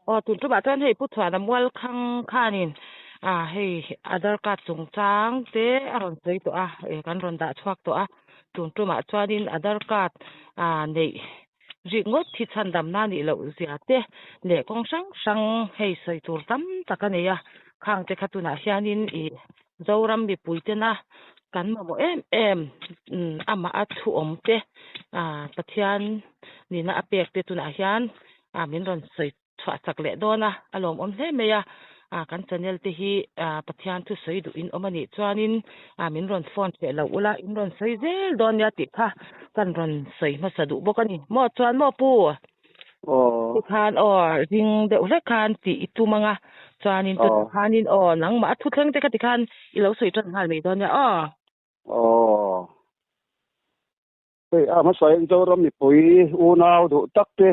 Aw tun tumah chuan hei Pu Chhuana Mualkhang khanin ah hei Aadhaar card chungchang te a rawn sawi tawh a, eh kan rawn dah chhuak tawh a. Tun tumah chuanin Aadhaar card ah neih rik ngawt hi chhandamna nih loh zia te leh kawng hrang hrang hei sawi tur tam tak a nei a. Khang te kha tunah hianin ih Zoram mipui tena kan mamawh em em amah a thu awm te ah Pathian nihna a pek te tunah hian ah min rawn sawi chhuah chak leh dawn a, a lawmawm hle mai a, ah kan channel te hi ah Pathian thu sawi duh in awm a nih chuanin ah min rawn phone hreh loh ula in rawn sawi zel dawn nia tih kha kan rawn sawi hmasa duh bawk a ni. Maw chuan maw pu? Aw. Tikhan aw ring deuh hlek khan tih i tum ang a, chuanin tunah khanin aw nangmah a thuthleng te kha tikhan i lo sawi tan nghal mai dawn nia aw. Aw. Hei a hmasain Zoram mipui unau duh tak te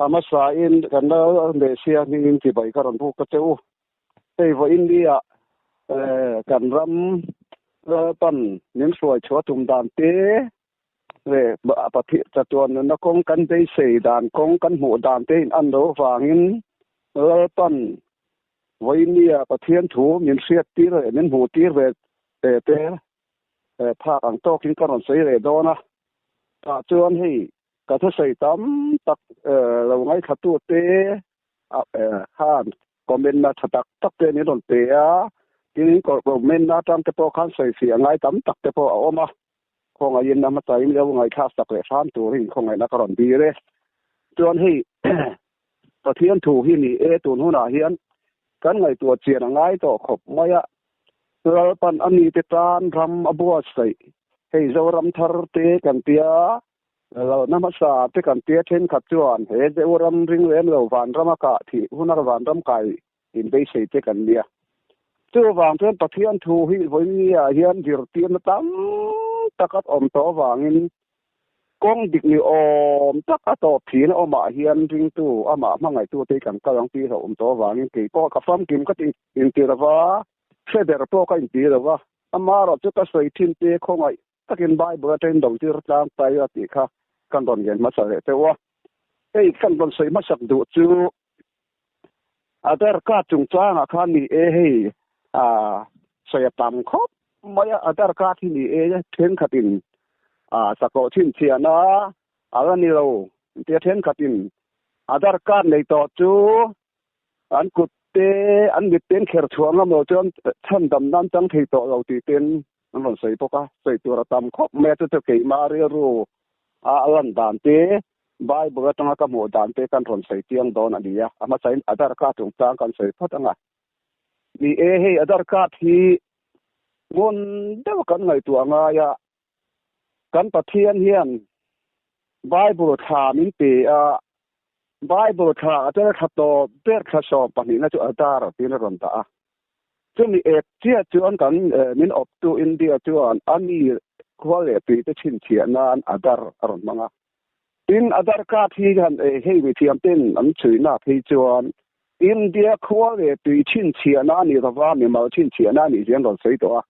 a hmasain kan la Messia hmingin chibai ka rawn buk ta che u. Hei vawiin nia kan ram Lalpan min hruai chhuah tum dan te leh Pathian chatuan nunna kawng kan beisei dan kawng kan hmuh dan te in an lo vangin Lalpan vawiin nia Pathian thu min hriat tir leh min hmuh tir ve te phak ang tawkin ka rawn sawi leh dawn a, tah chuan hei ka thusawi tam tak lo ngaithlatute khan comment na tha tak tak te min rawn pe a, tin comment na atang te pawh khan sawifiah ngai tam tak te pawh a awm a, khawngaihin a hmasain lo ngaihthlak sak leh hram turin khawngaihna ka rawn dir e. Chuan hei Pathian thu hi ni e tun hunah hian kan ngaihtuah chian a ngai tawh khawp mai a, Lalpan a mite tan ram a buatsaih. Hei Zoram thar te kan tia, lalna hmasa te kan tia thenkhat chuan he Zoram ring lem lo vanram a kah thih huna vanram kai inbeisei te kan nia. Chuvang chuan Pathian thu hi vawinia hian zirtirna tam tak a awm tawh avangin Kawng dik ni awm tak a tawp thin a awmah hian ringtu amah hmangaihtute hi kan kal ang tih hlauhawm tawh avangin kei pawh ka famkim ka ti inti lo va, hre ber pawh ka inti lo va, amaherawh chu ka sawi thin te khawngaih takin Bible atangin do tir tlang ta ila tih kha kan rawn ngen hmasa leh teuh a. Hei kan rawn sawi hmasak duh chu Aadhaar card chungchangah khan ni e hei sawi a tam khawp mai a, Aadhaar card hi ni e thenkhatin sakawh chhinchhiahna a la ni lo tia thenkhatin Aadhaar card nei tawh chu an kut te an mit te an kher chhuah ngam lo chuan chhandam nan chang thei tawh lo tih ten an rawn sawi bawk a, sawi tur a tam khawp mai a chu chu keimah rilru a lan dan te Bible atanga ka hmuh dan te kan rawn sawi chiang dawn a ni a, a hmasain Aadhaar card chungchang kan sawi phawt ang a. Ni e, hei Aadhaar card hi ngun deuh kan ngaihtuah ngai a, kan Pathian hian Bible thla min pe a, Bible thla atanga thla tawp ber thla 12 na chu Aadhaar tiin a rawn dah a. Chumi ek chiah chuan kan min awptu India chuan a mi khua leh tuite chhinchhiah nan Aadhaar a rawn hmang a. Tin, Aadhaar card hi han hei mithiam ten an chhuina phei chuan India khua leh tui chhinchhiahna a nih lova mimal chhinchhiahna a nih zia an rawn sawi tawh a.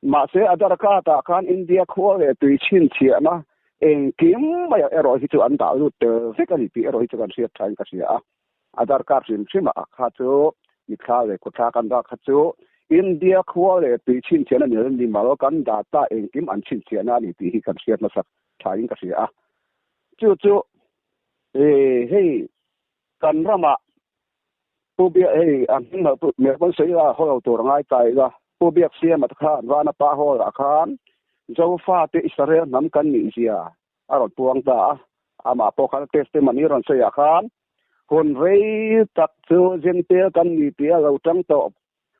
Mahse, Aadhaar card ah khan India khua leh tui chhinchhiahna engkim mai erawh hi chu an dah lut tel vek a ni tih erawh hi chu kan hriat thain ka hria a. Aadhaar card hrim hrim ah kha chu mithla leh kutthla kan dah kha chu India khua leh tui chhinchhiahna ni lovin mimal kan data engkim an chhinchhiahna a ni tih hi kan hriat hmasak tha in ka hria a. Chu chu hei kan ramah Pu Biak hei a hming lo tu Melbourne pawn sawi ila haw lo tur a ngai ta ila Pu Biak Siama te khan Vana Pa Hall ah khan Zofate Israel hnam kan nih zia a rawn puang ta a. Amah pawh khan testimony rawn sawi ah khan hun rei tak chu Gentile kan ni tih a lo tang tawh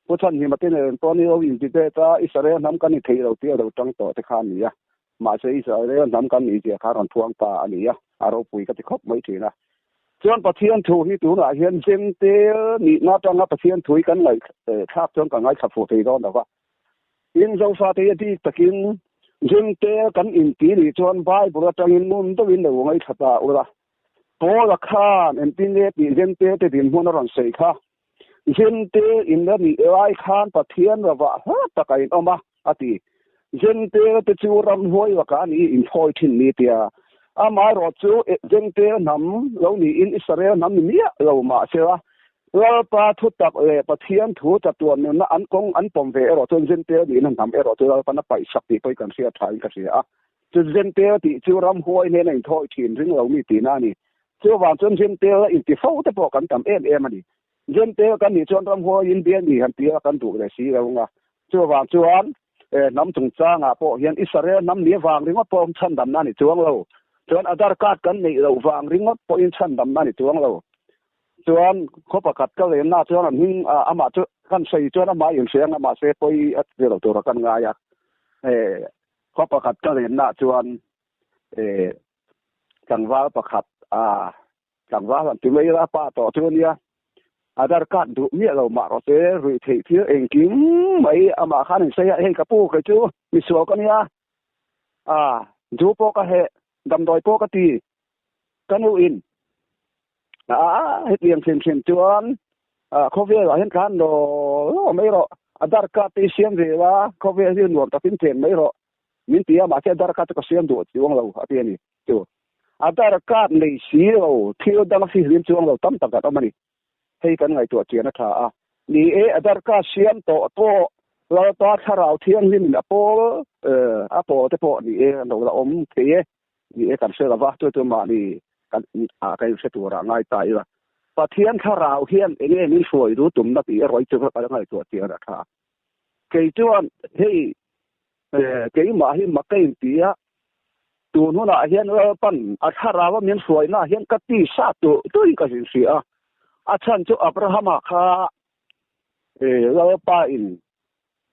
Pu Chhanhima te nen pawh ni lo in ti bet a, Israel hnam kan ni thei lo tih a lo tang tawh te kha a ni a. Mahse Israel hnam kan nih zia kha rawn phuang ta a ni a, a ropui ka ti khawp mai thin a. Chuan Pathian thu hi tunah hian Gentile nihna atanga Pathian thu hi kan ngaihthlak chuan ka ngaithla fuh thei dawn lo va. Tin, Zofate hi a bik takin Gentile kan inti nih chuan Bible atangin ngun deuhin lo ngaithla ta ula. Paula khan engtin nge tih Gentile te dinhmun a rawn sawi kha. Gentile in la nih lai khan Pathian ravah hla tak a inawm a, a ti. Gentile te chu ramhuai lakah a ni inthawi thin ni tia. Amaherawhchu, Jentail hnam lo niin Israel hnam ni miah lo mah sela, Lalpa thutak leh Pathian thu chatuan nunna an kawng an pawm ve erawh chuan Jentail nihna hnam erawh chu Lalpan a paihsak tih pawhin kan hriat thain ka hria a. Chu Jentail tih chu ramhuai hnena inthawi thin ring lo mi tihna a ni. Chuvang chuan Jentail a inti fo te pawh kan tam em em a ni. Jentail kan nih chuan ramhuaiin bial ni han tia kan duh leh si lo ang a. Chuvang chuan hnam chungchangah pawh hian Israel hnam ni vang ringawt pawh chhandamna a ni chuang lo. Chuan Aadhaar card kan neih loh vang ringawt pawhin chhandamna a ni chuang lo. Chuan khaw pakhat ka lenna chuan an hming amah chu kan sawi chuan amah inhria ang a, mahse pawi a ti lo tura kan ngai a. Khaw pakhat ka lenna chuan tlangval pakhat tlangval han ti mai ila pa tawh chu ania Aadhaar card duh miah lo mah rawh se ruih theih thil engkim mai amah khan in sawi a hei ka pu kei chu misual ka nia a zu pawh ka heh damdawi pawh ka ti ka nu in a hetiang hrim hrim chuan khawvel ah hian tlan law law mai rawh Aadhaar card te i siam ve la khawvel hi nuam takin chen mai rawh min ti a mahse Aadhaar card chu ka siam duh chuang lo a ti a ni chu. Aadhaar card nei si lo, thil dang a fihlim chuang lo tam tak an awm a ni. Hei kan ngaihtuah chian a tha a. Ni e, Aadhaar card siam tawh pawh Lalpa Thlarau Thianghlimin a pawl, a pawl te pawh ni e an lo la awm thei e. Ni e kan hre lo va, chu chu mahni kan ah ka inhre turah ngai ta ila. Pathian Thlarau hian eng nge min hruai du tumna tih erawh hi chu ka la ngaihtuah chian a tha. Kei chuan hei keimah hi mak ka inti a, tun hunah hian Lalpan a thlarau a min hruainaah hian ka tisa tuh tuhin ka inhria a, a chhan chu Abrahama kha Lalpa in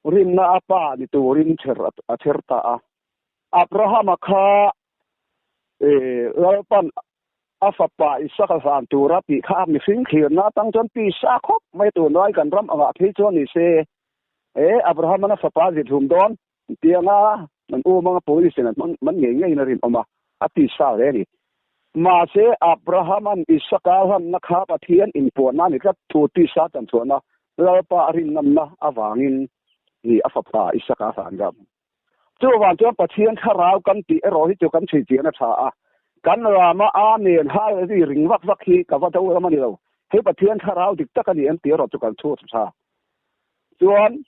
rinna a pa ni turin chher a chher ta a, Abrahama kha Lalpan a fapa Isaka hlan tura tih kha mihring thlirna atang chuan tisa khawp mai tunlai kan ram angah phei chuan ni se E, Abraham-an a fapa zit hlum dawn tianga an u hmanga police in an man ngei ngeiin a rinawm a, a ti sa hle a ni. Mahse, Abraham-an Isaka hlanna kha Pathian inpuanna a ni tlat thu tisa chanchhuahna Lalpa a rinngamna avangin ni a fapa Isaka a hlan ngam. Chuvang chuan Pathian thlarau kan tih erawh hi chu kan chhui chian a tha a, kan rama Amen hal ri ring vak vak hi ka va do ram a ni lo. Hei Pathian thlarau dik tak a ni em tih erawh chu kan chhut tha. Chuan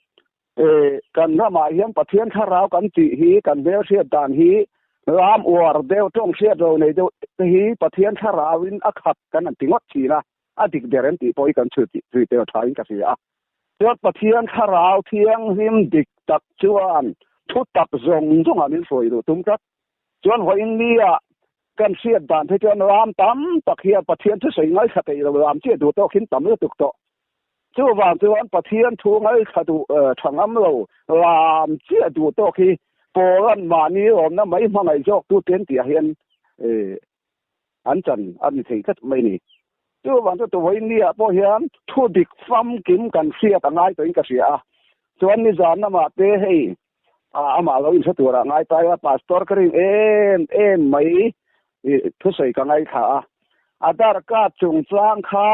kan ramah hian Pathian thlarau kan tih hi kan hmelhriat dan hi ram uar deuh tawng hriat lo nei deuh te hi Pathian thlarauin a khat kan han ti ngawt thin a, a dik ber em tih pawh hi kan chhui chhui tel thain ka hria a. Chuan Pathian thlarau thianghlim dik tak chuan thu tak zawng zawngah min hruai duh tum tlat. Chuan vawiin nia kan hriat dan phei chuan ram tam tak hian Pathian thusawi ngaithla peih lo lam chiah duh tawk hin tam lutuk tawh. Chuvang chuan Pathian thu ngaithla duh tha ngam lo lam chiah duh tawk hi Paul-a'n mahni awmna mai hmangaih zawk tu ten tih ah hian an chan a ni thei tlat mai a ni. Chuvang chu tuvawiin ni ah pawh hian thu dik famkim kan hriat a ngai tawhin ka hria a. Chuan nizan lamah te hei amah lo inhre turah ngai ta ila Pastor ka ring em em mai thusawi ka ngaithla a. Aadhaar card chungchang kha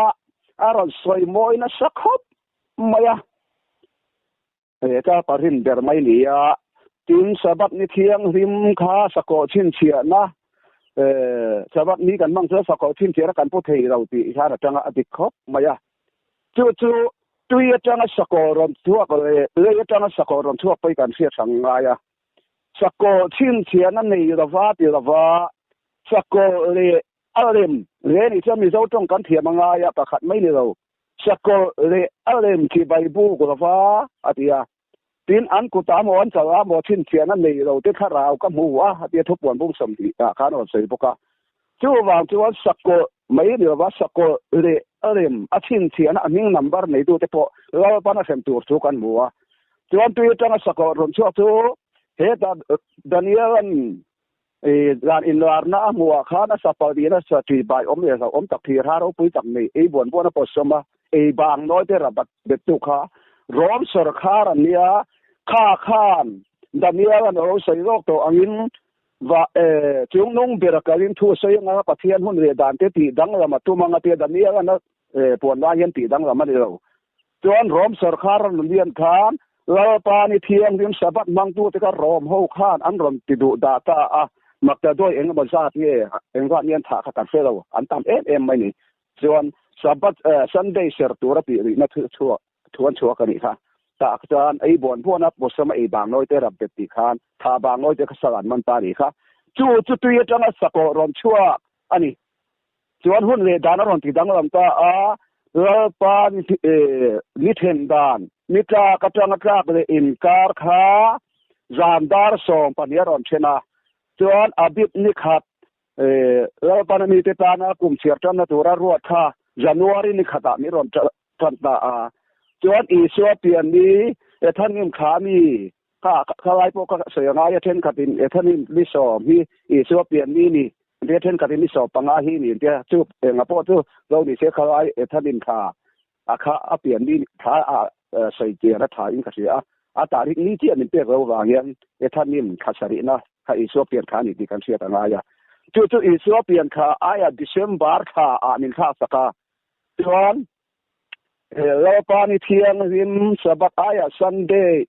a rawn sawi mawi nasa khawp mai a. He ka parin ber mai ni a, tin Sabbath ni thianghlim kha sakawh chhinchhiahna Sabbath ni kan hmang chuan sakawh chhinchhiahna kan pu thei lo tih hian atanga a dik khawp mai a. Chu chu tui atanga sakawh rawn chhuak leh lei atanga sakawh rawn chhuak pawh hi kan hriat hrang ngai a. Sakawh chhinchhiahna nei lova ti lova sakawh leh a lem leh nih chuan Mizo tawng kan thiam a ngai a, pakhat mai ni lo. Sakawlh leh a lem chi bai buk lova a ti a. Tin, an kutah maw an chalah maw chhinchhiahna nei lo te thlarau ka hmu a, a ti a, thupuan bung 20 ah khan a rawn sawi bawk a. Chuvang chuan sakawlh mai ni lova sakawlh leh a lem a chhinchhiahna a hming number neitu te pawh Lalpan a hrem tur chu kan hmu a. Chuan tui atanga sakawlh rawn chhuak chu hetah Daniel-a'n Dan inlarna a hmuhah khan a sapal niin a sa ṭi bai awm leh hlauhawm tak thir ha ropui tak nei ei buan buan a pawtsawm a, ei bang nawi te rabat bettu kha Rom sawrkhar an nia, kha khan Daniel-a'n a lo sawi lawk tawh angin va chungnung ber a kalin thu a sawi anga Pathian hun leh dan te tih danglam a tum anga tia Daniel-a'n a puan lai hian tih danglam a ni lo. Chuan Rom sawrkhar a rawn lian khan Lalpa ni thianghlim Sabbath hmangtute kha Rom ho khan an rawn ti duh dah ta a. Maktaduai eng emaw zat nge eng zat nge an thah kha kan hre lo, an tam em em mai ni. Chuan Sabbath Sunday ser tura tih rihna thu chhuak thu an chhuak a nih kha. Tah chuan ei buan buan a pawsam a ei bang nawi te rap bet tih khan tha bang nawi te kha sal an man ta a nih kha. Chu chu tui atanga sakawh rawn chhuak a ni. Chuan hun leh dan a rawn ti danglam ta a, Lalpa ni then dan, ni tlak atanga tlak leh inkar kha zan dar 12 a rawn then a. Chuan Abib ni khat Lalpan a mite tana kum chhiar tanna tura ruat kha January ni khatah min rawn tan ta a. Chuan Isua pian ni Ethanim thla mi kha khalai pawh ka sawi a ngai a, thenkhatin Ethanim ni 10 hi Isua pian ni ni tia thenkhatin ni 15 hi ni tia chu enga pawh chu lo ni se khalai Ethanim thla a kha a pian ni thla a sawi chian a tha in ka hria a, a tarik ni chiah min pek lo vang hian Ethanim thla sarihna kha Isua pian thla a ni tih kan hriat a ngai a. Chu chu Isua pian thla aia December thla ah min thlak sak a, chuan Lalpa ni thianghlim Sabbath aia Sunday,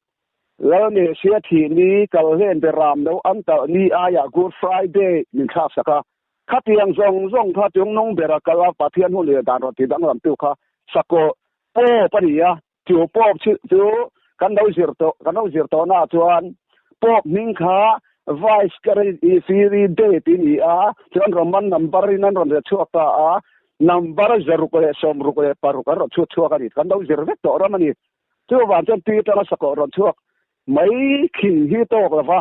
Lal Mesia thih ni kalhlen beram lo an talh ni aia Good Friday min thlak sak a. Khatiang zawng zawng kha chungnung bera kal a Pathian hun leh dan rawn ti danglam tu kha sakawh pawp a ni a. Chu pawp chu kan lo zir tawh kan lo zir tawh naah chuan pawp hming kha Vice Firi Day tih a ni a, chuan Roman number in an rawn re chhuak ta a, number 666 an rawn chhut chhuak a ni. Kan lo zir vek tawh ram a ni. Chuvang chuan tui atanga sakawh rawn chhuak mai khin hi tawk lo va,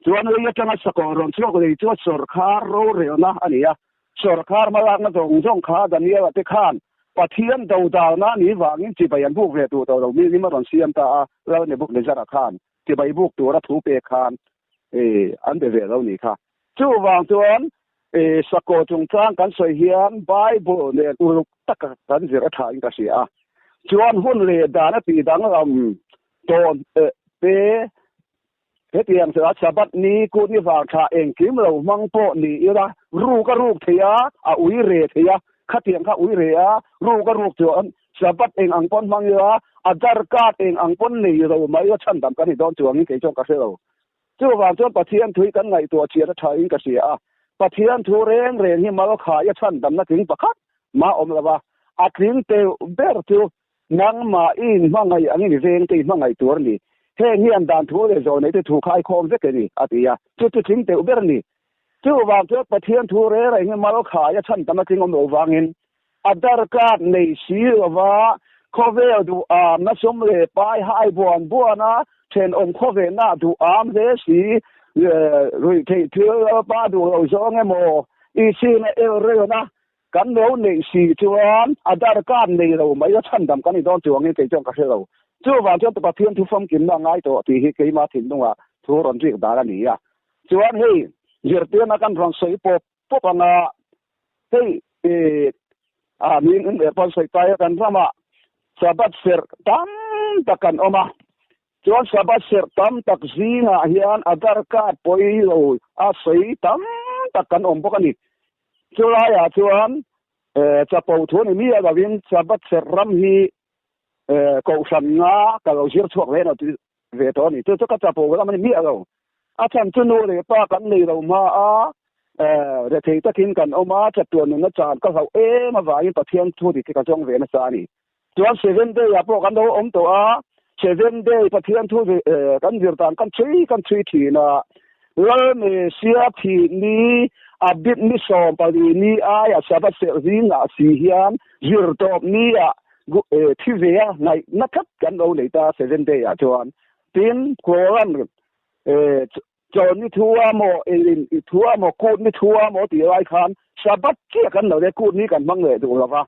chuan lei atanga sakawh rawn chhuak lei chu sawrkhar rorelna a ni a. Sawrkhar hmalakna zawng zawng kha Daniel-a te khan Pathian dodalna a nih vangin chibai an buk ve duh tawh lo milim a rawn siam ta a, Lal Nebuchadnezzar-a khan chibai buk tura thu pek khan an be ve lo nih kha. Chuvang chuan sakawh chungchang kan sawi hian Bible nen uluk taka kan zir a thain ka hria a. Chuan hun leh dan a tih danglam tawn te hetiang chu a Sabbath ni kut ni vang thla engkim lo hmang pawh ni ila ruk a ruk thei a, a ui re thei a, khatiang kha ui re a, ruk a ruk chuan Sabbath eng ang pawn hmang ila Aadhaar card eng ang pawn nei lo mai ila chhandam kan ni dawn chuangin kei chuan ka hre lo. Chuvang chuan Pathian thu hi kan ngaihtuah chhiat a tha in ka hria a, Pathian thu reng reng hi mal khai a chhandamna tling pakhat mah awm lo a, a tling teuh ber chu nangmah i inhmangaih angin i veng te i hmangaih tur a ni. Heng hian dan thu leh zawh neih te thu kha i khawm vek a ni, a ti a, chu chu tling teuh ber a ni. Chuvang chuan Pathian thu reng reng hi mal khai a chhandamna tling awm lo vangin Aadhaar card nei si lova khawvel duh amna sum leh pai hai buan buan a thenawm khawvehna duh am hle si ruih theih thil lalpa duh lo zawng emaw i sina el relna kan lo neih si chuan Aadhaar card nei lo mai a chhandam kan ni dawn chuangin kei chuan ka hre lo. Chuvang chuan Pathian thu famkimna a ngai tawh tih hi keima thinlungah thu rawn rik dan a ni a. Chuan hei zirtirna kan rawn sawi pawp pawp anga hei a min in leh pawn sawi tai a kan ramah Sabbath serh tam tak kan awm a, chuan Sabbath serh tam tak zingah hian Aadhaar card pawi lo a sawi tam tak kan awm bawk a ni. Chulaiah chuan chapo thu ni miah lovin Sabbath serh ram hi kohhran nga ka lo zir chhuak hle ve tawh a ni. Chu chu ka chapo lam a ni miah lo. A chhan chu nu leh pa kan nei lo hma a, rethei takin kan awm a, chatuan nunna chan ka hlauh em avangin Pathian thu dik hi ka zawng ve nasa a ni. Chuan Seven Day ah pawh kan lo awm tawh a, Seven Day Pathian thu kan zir dan kan chhui kan chhui thin a, Lal Mesia thih ni a bit ni 14 ni aia Sabbath serh zingah si hian zirtawp ni ah thi ve a ngaihna tlat kan lo nei ta Seven Day ah chuan. Tin, Quran chawn ni thu a maw, in i thu a maw, kut ni thu a maw tih lai khan Sabbath chiah kan lo le, kut ni kan hmang leh duh lo va.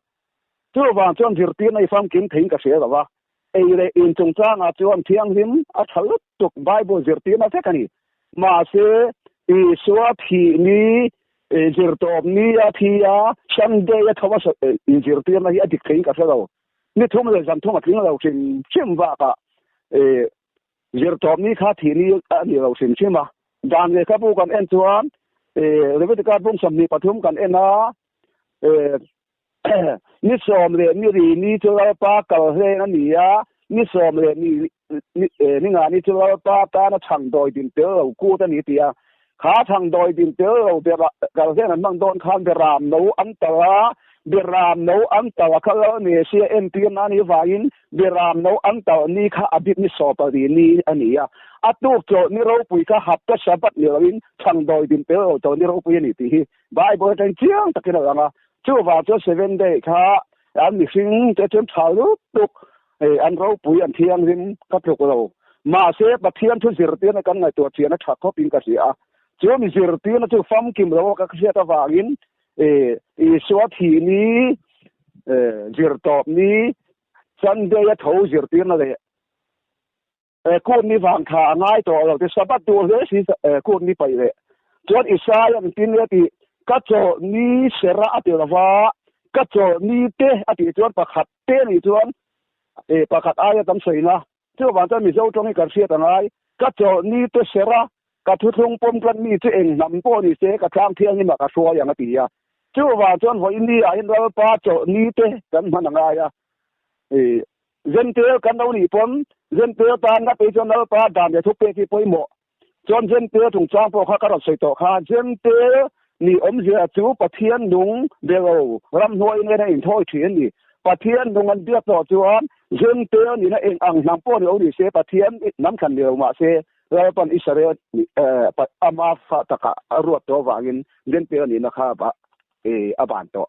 Chuvang chuan zirtirna i famkim theiin ka hria lo va. Ei leh in chungchangah chuan thianghlim a tha lutuk Bible zirtirna vek a ni. Mahse, Isua thih ni, zirtawp ni a thi a, Sunday a tho a inzirtirna hi a dik theiin ka hre lo. Ni thum leh zan thum a tling lo hrim hrim bakah zirtawp ni kha thih ni a ni lo hrim hrim a. Dan lehkhabu kan en chuan Leviticus bung 23 kan en a, ni sawm leh ni ri ni chu Lalpa kal hleng a ni a, ni sawm leh ni ni nga ni chu Lalpa tana chhang dawi din tel lo kut a ni tih a. Kha chhang dawi din tel lo ber kal hian an hmang dawn khan Beram no an tal a, Beram no an tal a kha lal Mesia entir na anih vangin Beram no an tal ni kha a bit ni sawpali ni a ni a. A tuk chawlh ni ropui kha hapta Shabbat ni loin chhang dawi din tel lo chawlh ni ropui a ni tih hi Bible atangin chiang takin a lang a. Chuvang chuan seven day kha an mihring te chuan tha lutuk an ropui an thianghlim ka tluk lo. Mahse Pathian thu zirtirna kan ngaihtuah chian a tha khawp in ka hria a. Chu mi zirtirna chu famkim lo ka hriat avangin Isua thih ni zirtawp ni Sunday a tho zirtirna leh Kut ni vang tha a ngai tawh lo ti Sabbath duh hle si kut ni paih leh chuan Isaiah an tin le tih ka chawlh ni sera a ti lova ka chawlh ni te a tih chuan pakhat te nih chuan pakhat aia tam sawina chuvang chuan Mizo tawng hi kan hriat a ngai ka chawlh ni te sera ka thuthlung pawm tlat mi chu eng hnam pawh ni se ka tlang thianghlim ah ka hruai ang a ti a chuvang chuan vawiin ni ah hian Lalpa chawlh ni te kan hman a ngai a Zentel kan lo nih pawn Zentel tan nga phei chuan Lalpa dan leh thupek hi pawimawh. Chuan Zentel chungchang pawh kha ka rawn sawi tawh kha. Zentel nih awmzia chu Pathian nung be lo ramhnuai nena inthawi thin a ni. Pathian nung an biak tawh chuan Zentel nihna eng ang hnam pawh ni lo ni se Pathian hnam thlan ni lo mah se Lalpan Israel ama fa takah a ruat tawh avangin Zentel nihna kha a ban tawh.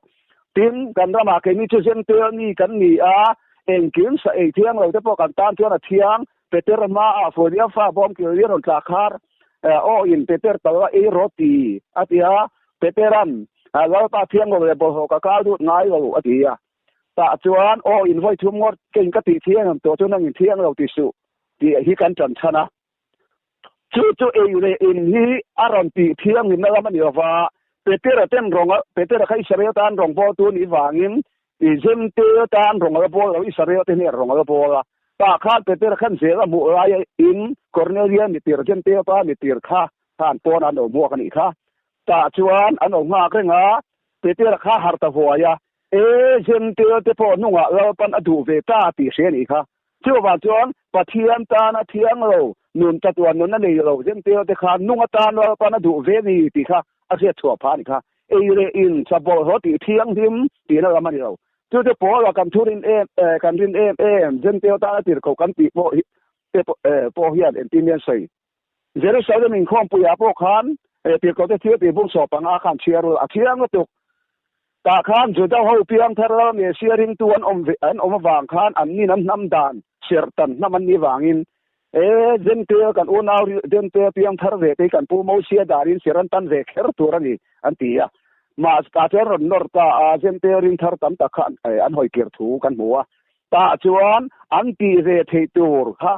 Tin, kan ramah keini chu Zentel ni kan ni a, engkim sa ei thiang lo te pawh kan tan chuan a thiang. Peter hmaah Furia fa bawm kil hi a rawn tla khar, Aw in Peter tal a ei rawh ti, a ti a. Peteran, Lalpa thiang lo leh bawlhhlawh ka kal dut ngai lo, a ti a. Tah chuan, Aw in vawi thum ngawt, keiin ka tih thiang em tawh chu nangin thiang lo ti suh, tih hi kan ṭan chhan a. Chu chu ei leh in hi a rawn tih thianghlimna lam a ni lo va, Petera ten rawng a, Petera kha Israel tan rawng bawltu a nih vangin i Jentail tan rawng a la bawl lo, Israel te hnen rawng a la bawl a. Tah khan Petera khan zel a hmuh laia in Kornelia mitir Jentail pa mitir kha khan pawn an lo hmuak a nih kha. Tah chuan an lo nghak reng a, Petera kha harh ta huai a, E Jentail te pawh hnungah Lalpan a duh ve ta tih hria a nih kha. Chuvang chuan Pathian tana thiang lo, nun tatuan nun a nei lo Jentail te kha nung atan Lalpan a duh ve ni tih kha a hriat chhuah phah a ni kha. Ei leh in sa bawlhhlawh tih thianghlim tihna lam a ni lo. Chu chu Paula kan thu rin em kan rin em em Jentail tana tirhkoh kan tih pawh hi te pawh hian engtin nge an sawi? Jerusalem inkhawmpuiah pawh khan tirhkoh te thil tih bung sawh panga khan chhiar ul a thiang lutuk. Tah khan Juda ho piangthar ral Mesia ringtu an awm ve an awm avang khan an nin an hnam dan serh tan hnam an nih vangin e Jentail kan unau Jentail piangthar ve te hi kan pu Mosia danin serh an tan ve kher tur a ni an ti a. Mah tah chuan rawn nawr ta a Jentail ringthar tam tak kha an hawi kir thu kan hmu a. Tah chuan an tih ve theih tur kha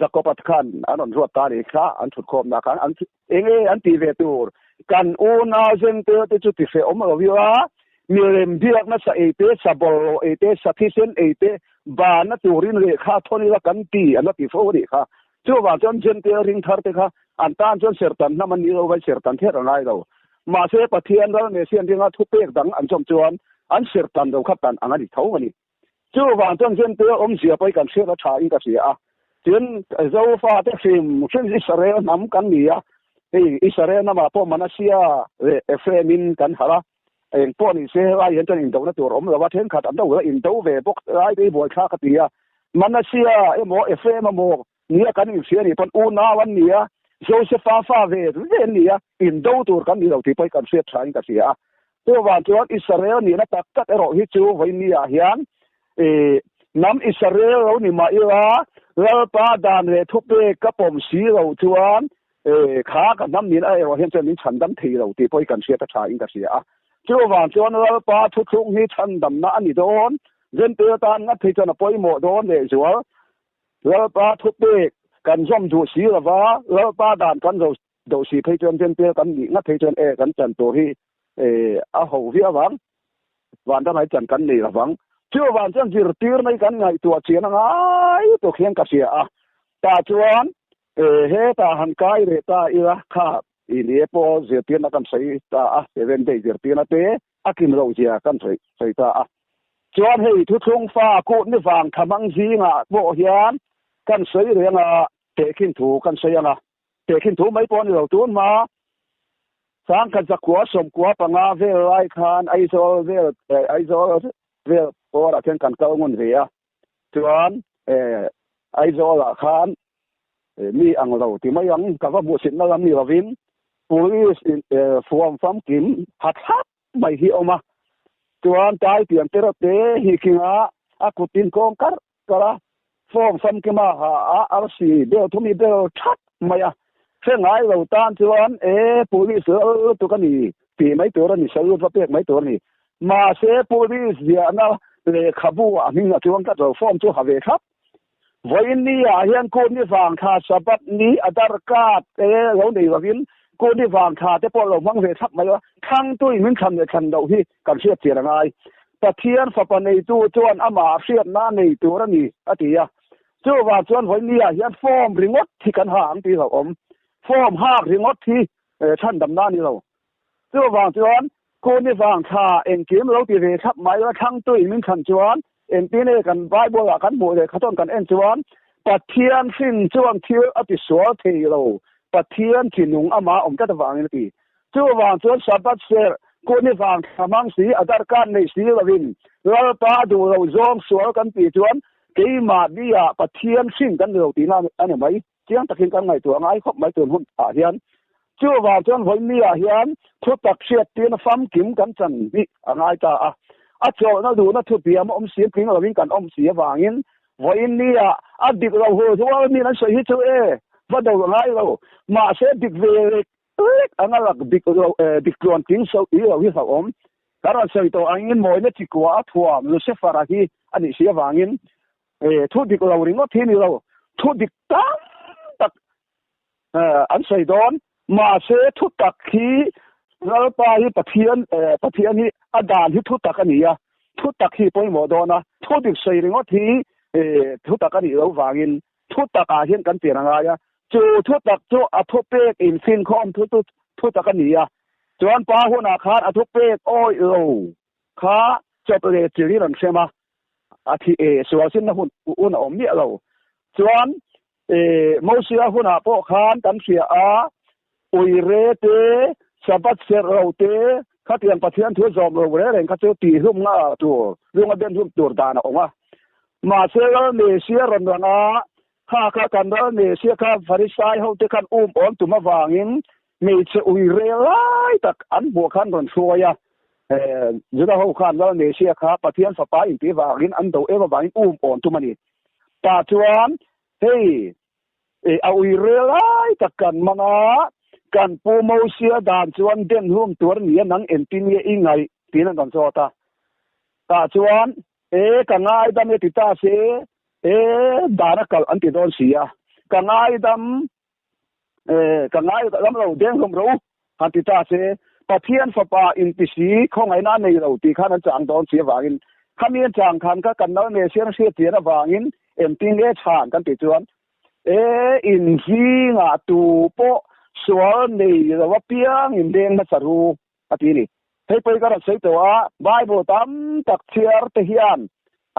Jakob-a khan an rawn ruat ta nih kha, an thutkhawmna khan an eng nge an tih ve tur? Kan unau Jentail te chu ti hrehawm lo ila, milem biakna sa ei te, sa bawlhhlawh ei te, sa thisen ei te banna turin lehkha thawn ila kan ti an la ti fo a nih kha. Chuvang chuan Jentail ringthar te kha an tan chuan serhtan hnam an ni lo vai serhtan kher a ngai lo. Mahse Pathian ral Messiah ringa thupek dang an zawm chuan an serhtan lo kha tan ang a ni tho a ni. Chuvang chuan Jentail awmzia pawh hi kan hriat a tha in ka hria a. Tin, Zofa te hrim hrim Israel hnam kan ni a, hei Israel hnamah pawh Manasia leh Ephraim in kan harh a, eng pawh ni se helai hian chuan indona tur awm lo a, thenkhat an lo la indo ve bawk lai te hi buaithlak a ti a. Manasia emaw Ephraim emaw nia kan inhria nih pawn unau an ni a, Josefa fa ve ve an ni a, indo tur kan ni lo tih pawh hi kan hriat tha in ka hria a. Chuvang chuan Israel nihna tak tak erawh hi chu vawinia hian hnam Israel lo ni mah ila Lalpa dan leh thupek ka pawm si lo chuan kha ka hnam nihna erawh hian chuan min chhandam thei lo tih pawh hi kan hriat a tha in ka hria a. Chuvang chuan Lalpa thuthlung hi chhandamna a ni dawn, Jentail tan ngat phei chuan a pawimawh dawn lehzual. Lalpa thupek kan zawm duh si lova, Lalpa dan kan zo do si phei chuan Jentail kan nih ngat phei chuan e kan chan tur hi e a ho viau ang, vanram ai chan kan nei lovang. Chuvang chuan zirtirna hi kan ngaihtuah chian a ngai tuk hian ka hria a, tah chuan e hetah han kai leh ta ila kha i ni e pawh zirtirna kan sawi ta a, seven day zirtirna te a kim loh zia kan sawi ta a. Chuan hei thuthlung fa kut ni vang thamang zingah pawh hian kan sawi reng a, tehkhin thu kan sawi ang a, tehkhin thu mai pawh a ni lo tun hma. 1995 vel lai khan Aizawl vel Aizawl vel pawrah khian kan kal ngun ve a, chuan Aizawlah khan mi ang lo ti mai ang ka va hmuhsitna lam ni lovin police in fuam famkim ha thlap mai hi a awm a, chuan tai pian te reuh te hi khinga a kutin kawng karh karh a, form famkima ha a arsi bel thumi bel that mai a, hre ngai lo tan chuan e police lal lutuk a ni tih mai tur a ni, salute va pek mai tur a ni. Mahse police ziahna lehkhabu ah hming a chuang tlat lo, form chu ha ve thlap. Vawiin ni ah hian Kutni vang thla Sabbath ni Adhar card te lo nei lovin Kutni vang thla te pawh lo hmang ve thlap mai a, thangtuin min thlan leh thlan loh hi kan hriat chian a ngai. Pathian fapa neitu chuan amah hriatna nei tur a ni a ti a. Chuvang chuan vawiin ni ah hian form ringawt hi kan ha ang tih hlauhawm. Form hak ringawt hi chhandamna a ni lo. Chuvang chuan Kuni vang thla engkim lo ti ve thlap mai la thlangtuin min thlan chuan engtin nge kan Bible ah kan hmuh leh khaton kan en chuan Pathian hrin chuan thil a ti sual thei lo, Pathian thinung amah awm tlat avangin a ti. Chuvang chuan Sabbath serh Kuni vang thla hmang si a darkar nei si lovin Lalpa a duh lo zawng sual kan tih chuan keimah biah Pathian hrin kan ni lo tihna a ni mai. Chiang takin kan ngaihtuah ngai khawp mai tun hun ah hian. Chuvang chuan vawiin ah hian thutak hriat tirna famkim kan chan hi a ngai ta a. A chawlhna duhna thupiam a awm si tling lovin kan awm si avangin vawiin ah a dik lo hul hual min an sawi hi chu e va do ngai lo. Mahse dik ve lek lek anga lak dik lo dik tluan tling so i lo hi hlauhawm. Kan rawn sawi tawh angin mawina chikua a thuam Lucifer-a hi a nih si avangin Thu dik lo ringawt hi ni lo, thu dik tam tak an sawi dawn. Mahse thu tak hi Lalpa hi Pathian Pathian hi a dan hi thu tak a ni a, thu tak hi pawimawh dawn a, thu dik sawi ringawt hi thu tak a nih loh vangin thu takah hian kan pian a ngai a, chu thu tak chu a thupek infinkhawm thu chu thu tak a ni a, chuan pa hunah khan a thupek awih lo kha chawp leh chilhin an hrem a, a thi e sual sinna hun hun a awm miah lo. Chuan e Mosia hunah pawh khan kan hria a, uire te, Sabbath serh lo te, khatiang Pathian thu zawm lo reng reng kha chu tihhlum nga tur, lunga ben hlum tur dan a awm a. Mahse Lal Mesia rawn lang a, kha kha kan Lal Mesia kha Farisai hote khan um awn tum avangin hmeichhe uire lai tak an hmuh khan rawn hruai a. Juda ho khan Lal Mesia kha Pathian fapa intih vangin an do em avangin um awn tum a ni. Tah chuan hei a uire lai tak kan mang a, kan pu Mosia dan chuan den hlum tur a ni a, nang entin nge i ngaih tiin an rawn zawt a. Tah chuan e ka ngaidam e ti ta se, e dan a kalh an ti dawn si a, ka ngaidam ka ngai lam lo deng hlawm ro han ti ta se Pathian fapa inti si khawngaihna a nei lo tih khan an chang dawn si avangin khami an chang khan kha kan nal me sian hriat chian avangin engtin nge chhan kan tih chuan e in zingah tu pawh sual nei lo apiang in deng hmasa ru a ti ni. Hei pawh hi ka rawn sawi tawh a, Bible tam tak chhiar te hian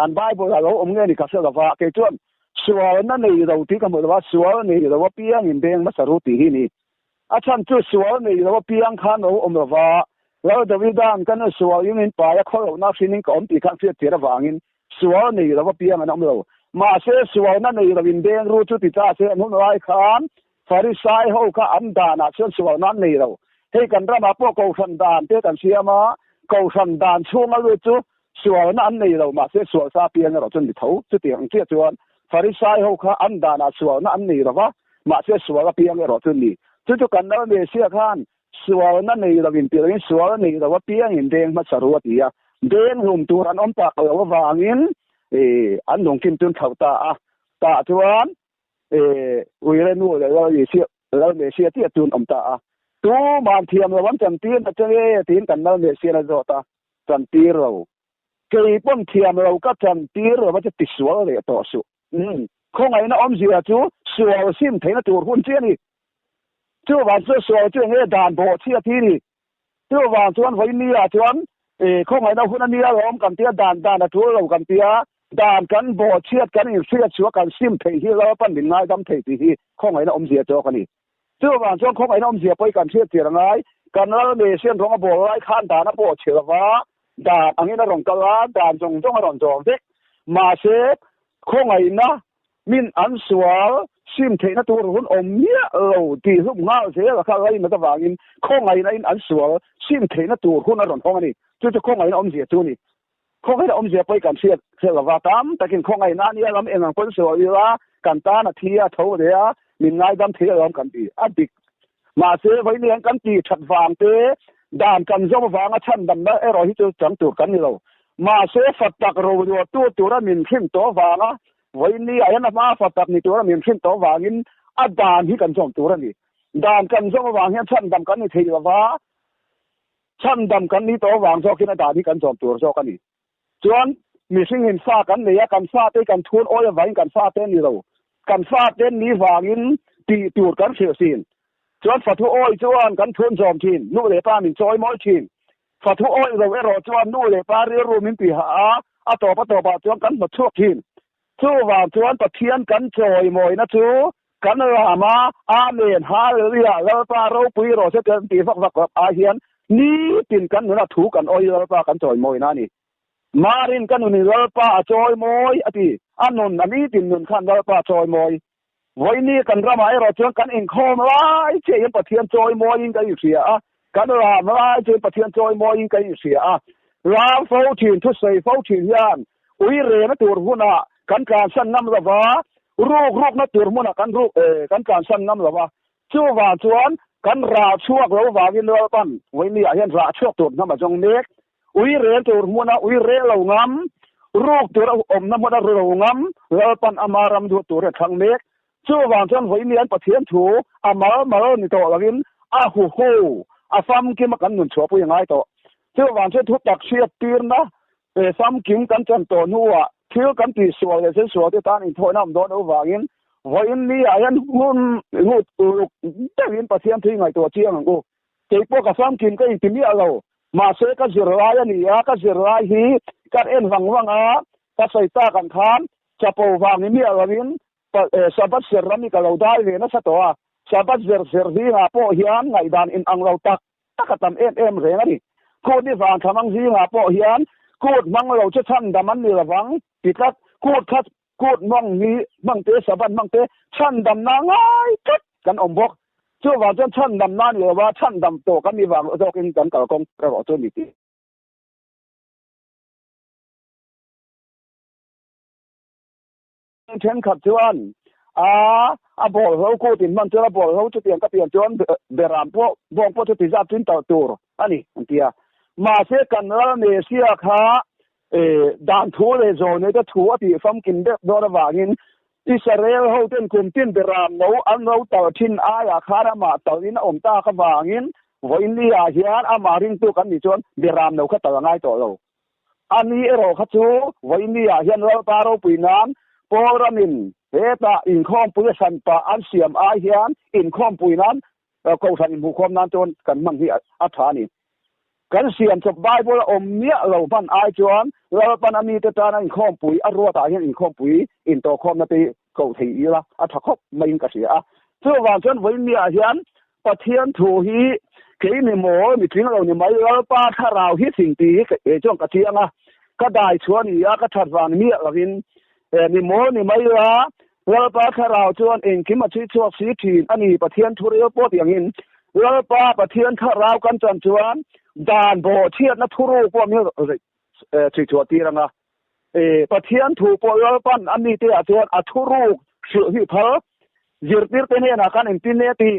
an Bible a lo awm nge ni ka hre lova, kei chuan sualna nei lo tih ka hmu lova, sual nei lo apiangin beng hmasa ru tih hi ni. A chhan chu sual nei lo apiang khan lo awm lova, Lal Davida'n ka nu sual in min pai a, khawlohna hrin in ka awm tih khan hriat chian avangin sual nei lo apiang an awm lo. Mahse sualna nei lo in beng ru chu ti ta se an hun lai khan Farisai ho kha an danah chuan sualna an nei lo. Hei kan ramah pawh kohhran dan te kan siam a, kohhran dan chhunga lut chu sualna an nei lo, mahse sual sa piang erawh chuan ni tho. Chutiang ang chiah chuan Farisai ho kha an danah sualna an nei lo va, mahse sual a piang erawh chu ni. Chu chu kan Lal Mesia khan sualna nei lovin ti lovin sual nei lo apiangin deng hmasa ru a ti a, deng hlum tur an awm tak lo avangin an lungkim chu an thlauh ta a. Tah chuan Uire nu leh Lal Isia, Lal Mesia tia chu an awm ta a. Tu man thiam lo an chantir na che nge tiin kan Lal Mesian a zawt a, chantir lo. Kei pawn thiam lo ka chantir lo va che tisual leh tawh suh. Umm, khawngaihna awmzia chu sual sim theihna tur hun chi a ni. Chuvang chu sual chu enge dan bawh chhiat hi ni. Chuvang chuan vawiin ah chuan khawngaihna hun a nia lawm kan tia, dan dan a tul lo kan tia, dan kan bawhchhiat kan inhriat chhuah kan sim theih hi Lalpan min ngaidam thei tih hi khawngaihna awmzia chawk a ni. Chuvang chuan khawngaihna awmzia pawh hi kan hriat tir a ngai. Kan ral Mesian rawng a bawl lai khan dan a pawh chhe lova, dan angin a rawn kal a, dan zawng zawng a rawn zawm vek. Mahse, khawngaihna min an sual sim theihna tur hun awm miah lo tih hlum nghal zel a kha lainat avangin khawngaihna in an sual sim theihna tur hun a rawn hawng a ni. Chu chu khawngaihna awmzia chu a ni. Khawngaihna awmzia pawh i kan hriat hriat lova, tam takin khawngaihna a nia lam eng ang pawn sual ila kan tan a thi a, tho leh a, min ngaidam thei alawm kan ti a dik. Mahse, vawiin hian kan tih that vang te, dan kan zawm avanga chhandamna erawh hi chu chang tur kan ni lo. Mahse, fa tak roluahtu tura min hrim tawh avanga vawiin ni ah hian a hma fa tak ni tura min hrim tawh avangin a dan hi kan zawm tur a ni. Dan kan zawm avang hian chhandam kan ni thei lova, Chhandam kan ni tawh avang zawkin a dan hi kan zawm tur zawk a ni. Chuan mihring in fa kan nei a, kan fate kan thun awi avangin kan fate a ni lo. Kan fate ni vangin tih tur kan hrilh thin. Chuan fathu awi chuan kan thun zawm thin, nu leh pa min chawi mawi thin. Fathu awi lo erawh chuan nu leh pa rilru min ti hah a, a tawp a tawpah chuan kan hnawt chhuak thin. Chuvang chuan Pathian kan chawi mawina chu Kan ram a, Amen, Hallelujah, Lalpa ropui rawh se kan tih vak vak ah hian nitin kan nuna thu kan awi Lalpa kan chawi mawina a ni. Marin ka nunin Lalpa a chawi mawi a ti, a nun a nitin nun khan Lalpa a chawi mawi. Vawiini kan ramah erawh chuan kan inkhawm lai chiah hian Pathian chawi mawiin kan inhria a, kan ram lai chuan Pathian chawi mawiin kan inhria a. Ram fo thin, thusawi fo thin hian Ui rena tur hunah kan tlansan ngam lo va, ruk rukna tur hmunah kan ruk kan tlansan ngam lo va. Chuvang chuan kan rah chhuak lo vangin Lalpan Vawinia hian rah chhuak tur hnam a zawng mek. Ui rel tur hmuna ui rel lo ngam, ruk tur a awmna hmuna ru lo ngam Lalpan ama ram duh tur a thlang mek. Chuvang chuan Vawinia Pathian thu a mal mal ni tawh lovin a huho, a famkim a kan nun chhuahpui a ngai tawh. Chuvang chuan thu tak hriat tirna He famkim kan chan tawh hnuah thil kan tih sual leh thil sual te tan inthawhna awm dawn avangin vawiin ni ah hian hun ngut uluk deuhin Pathian thu i ngaihtuah chiang ang u. Kei pawh ka famkim ka inti miah lo. Mahse ka zirlai a ni a, ka zirlai hi ka en vang vang a, ka sawi tak ang khan chapo vang ni miah lovin Sabbath zer ram hi ka lo dai ve nasa tawh a, Sabbath zer zer zingah pawh hian ngaihdan inang lo tak tak a tam em em reng a ni. Kut ni vang thlamang zingah pawh hian kut hmang lo chu chhandam an ni lovang ti tlat. Kut kha kut hmang hi hmang te, Sabbath hmang te chhandamna ngai tlat kan awm bawk. Chuvang chuan chhandamna ni lova chhandam tawh kan ni vang zawkin kan kalkawng erawh chu ni tih. Thenkhat chuan a a bawlhlo kut in hman chuan a bawlhlo chutiang ka pian chuan beram pawh bawng pawh chu ti zat chin talh tur a ni an ti a. Mahse kan ral Mesia kha dan thu leh zawhne te thu a tih famkim deuh dawn avangin Israel ho ten kum tin beram no an lo talh thin aiah khan amah talhin a awm tak avangin vawiin ni ah hian amah ringtu kan nih chuan beram no kha talh a ngai tawh lo. A ni erawh kha chu vawiini ah hian Lalpa ropui nan Paul ramin hetah inkhawmpui a hran pah an siam ai hian inkhawmpui nan kohhran inhmuhkhawm nan chuan kan hman hi a tha a ni. Kan siam chawp Bible a awm miah lo hman ai chuan Lalpan a mite tana inkhawmpui a ruatah hian inkhawmpui intawhkhawmna te hi koh thei ila a tha khawp maiin ka hria a. Chuvang chuan vawiini ah hian Pathian thu hi kei ni maw, mi tling lo ni mai, Lalpa thlarau hi thing tih hi kei chuan ka chiang a, ka dai chhuah a ni a, ka that vang miah lovin mi maw ni mai la, Lalpa thlarau chuan engkim a chhui chhuak si thin a ni, Pathian thu rel pawh tiangin Lalpa Pathian thlarau kan chan chuan dan bawhchhiatna thuruk pawh min chhui chhuah tir ang a, Pathian thu pawh Lalpan a mite ah chuan a thuruk hrilh hi phal zirtirte hnenah khan engtin nge tih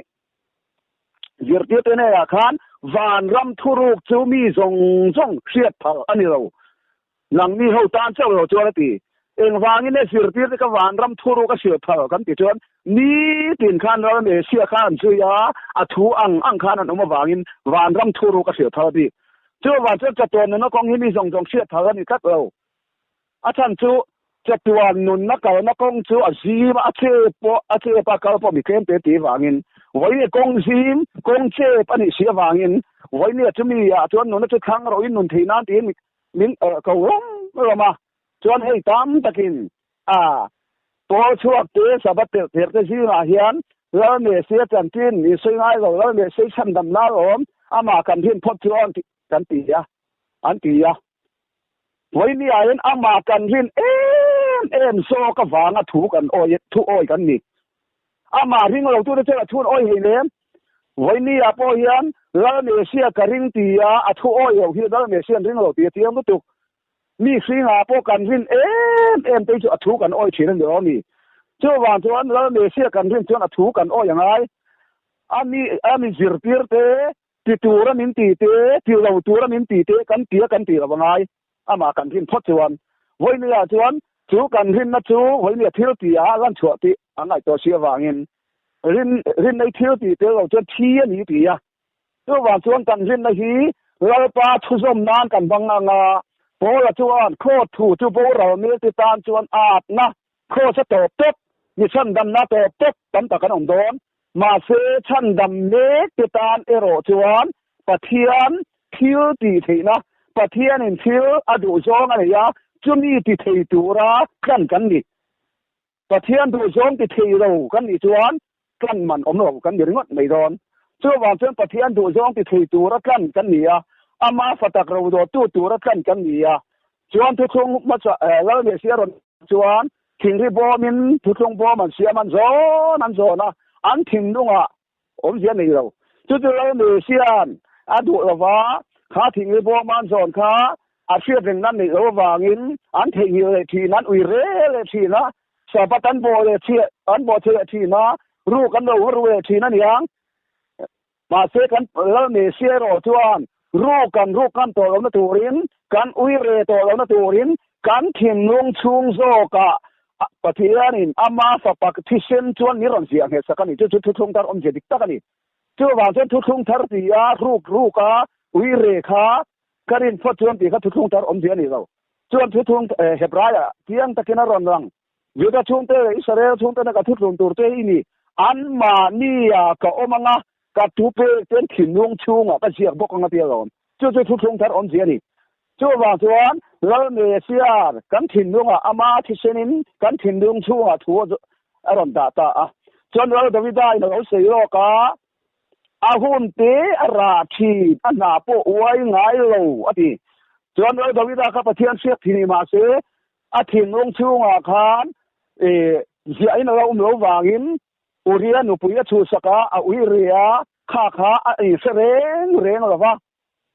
zirtirte hnenah khan vanram thuruk chu mi zawng zawng hriat phal a ni lo. Nangni ho tan chauh lo chuan a ti. Engvangin nge zirtirte ka vanram thuruk a hrilh phal kan ti chuan nitin khan ral Mesia kha an zui a, a thu ang ang khan an awm avangin vanram thuruk a hrilh phal bik. Chuvang chuan chatuan nunna kawng hi mi zawng zawng hriat phal a ni tlat lo. A chhan chu chatuan nunna kalna kawng chu a zim a, a chep pawh a chep a kal pawh mi tlem te tih vangin vawiin kawng zim, kawng chep a nih si avangin vawiin chumi ah chuan nunna chu thlang rawhin nun theih nan tiin min ko rawm rawm a. Chuan hei tam takin a pawl chhuak te Sabbath tirh tirh te zingah hian Lal Mesia chanchin min sawi ngai lo, Lal Mesia chhandamna a awm. Amah kan rin phawt chuan kan ti a, an ti a. Vawinia hian amah kan rin em em zawk avanga thu kan awi thu awi kan ni. Amah ring lo tute chuan a thu an awi hei nem. Vawinia pawh hian Lal Messia ka ring ti a, a thu awi lo hi Lal Messia an ring lo tih a chiang lutuk. Mi hringah pawh kan rin em em te hi chu a thu kan awi thin a ni lo a ni. Chuvang chuan Lal Messia kan rin chuan a thu kan awi a ngai. A mi a mi zirtir te, ti tura min ti te, ti lo tura min ti te kan ti a kan ti lo a ngai. Amah kan rin phawt chuan vawinia chuan chu kan rinna chu vawinia thil ti a lan chhuah tih a ngaihtuah si avangin rin rinna i thil tih tel lo chuan thi a ni ti a. Chuvang chuan kan rinna hi Lalpa thuzawm nan kan hmang ang a, Paula chuan khaw thu chu boral milte tan chuan atna Kraws a tawp tawp, mi chhandamna tawp tawp tam tak an awm dawn. Mahse, chhandam mek te tan erawh chuan Pathian thil tih theihna, Pathianin thil a duh zawng a nei a, chumi ti thei tura tlan kan ni. Pathian duh zawng ti thei lo kan nih chuan tlan man awm lo kan ni ringawt mai dawn. Chuvang chuan Pathian duh zawng ti thei tura tlan kan ni a, ama fatak ro dawttu tura tlan kan ni a. Chuan thuthlung hmasa Lal Messia rawn chuan thingri bawmin thuthlung bawm an siam an zawn an zawn a, an thinlungah awmzia nei lo. Chu chu Lal Messia'n a duh lova, kha thingri bawm an zawn kha a hriat reng nan neih loh avangin an theihnghilh leh thin, an ui rel leh thin a, Sabbath an bawh leh chhiah an bawh chhe leh thin a, ruk an lo va ru leh thin a niang. Mahse kan Lal Messia erawh chuan ruk kan ruk ngam tawh lohna turin, kan ui re tawh lohna turin kan thinlung chhung zawkah Pathianin ama fapa thisen chuan min rawn ziah nghet sak a ni. Chu chu thuthlung thar awmzia dik tak a ni. Chuvang chuan thuthlung thar tia ruk ruka ui re kha ka rin phawt chuan tih kha thuthlung thar awmzia a ni lo. Chuan thuthlung Hebraia chiang takin a rawn lang. Juda chhungte leh Israel chhungtena ka thuthlung tur te hi ni. Anmahnia ka awm anga, ka thu pek ten thinlung chhungah ka ziak bawk anga tia lawm. Chu chu thuthlung thar awmzia a ni. Chuvang chuan Lal Messiah kan thinlungah ama thisenin kan thinlung chhungah thu a rawn dah ta a. Chuan Lal Davida in a lo sawi lawk a, A hun te a rah thin, a hna pawh uai ngai lo a ti. Chuan Lal Davida kha Pathian hriat thin ni mahse a thinlung chhungah khan ziahin a lo awm lo vangin Uria nupui a chhuhsak a, a ui ri a, kha kha a inhre reng reng lo va.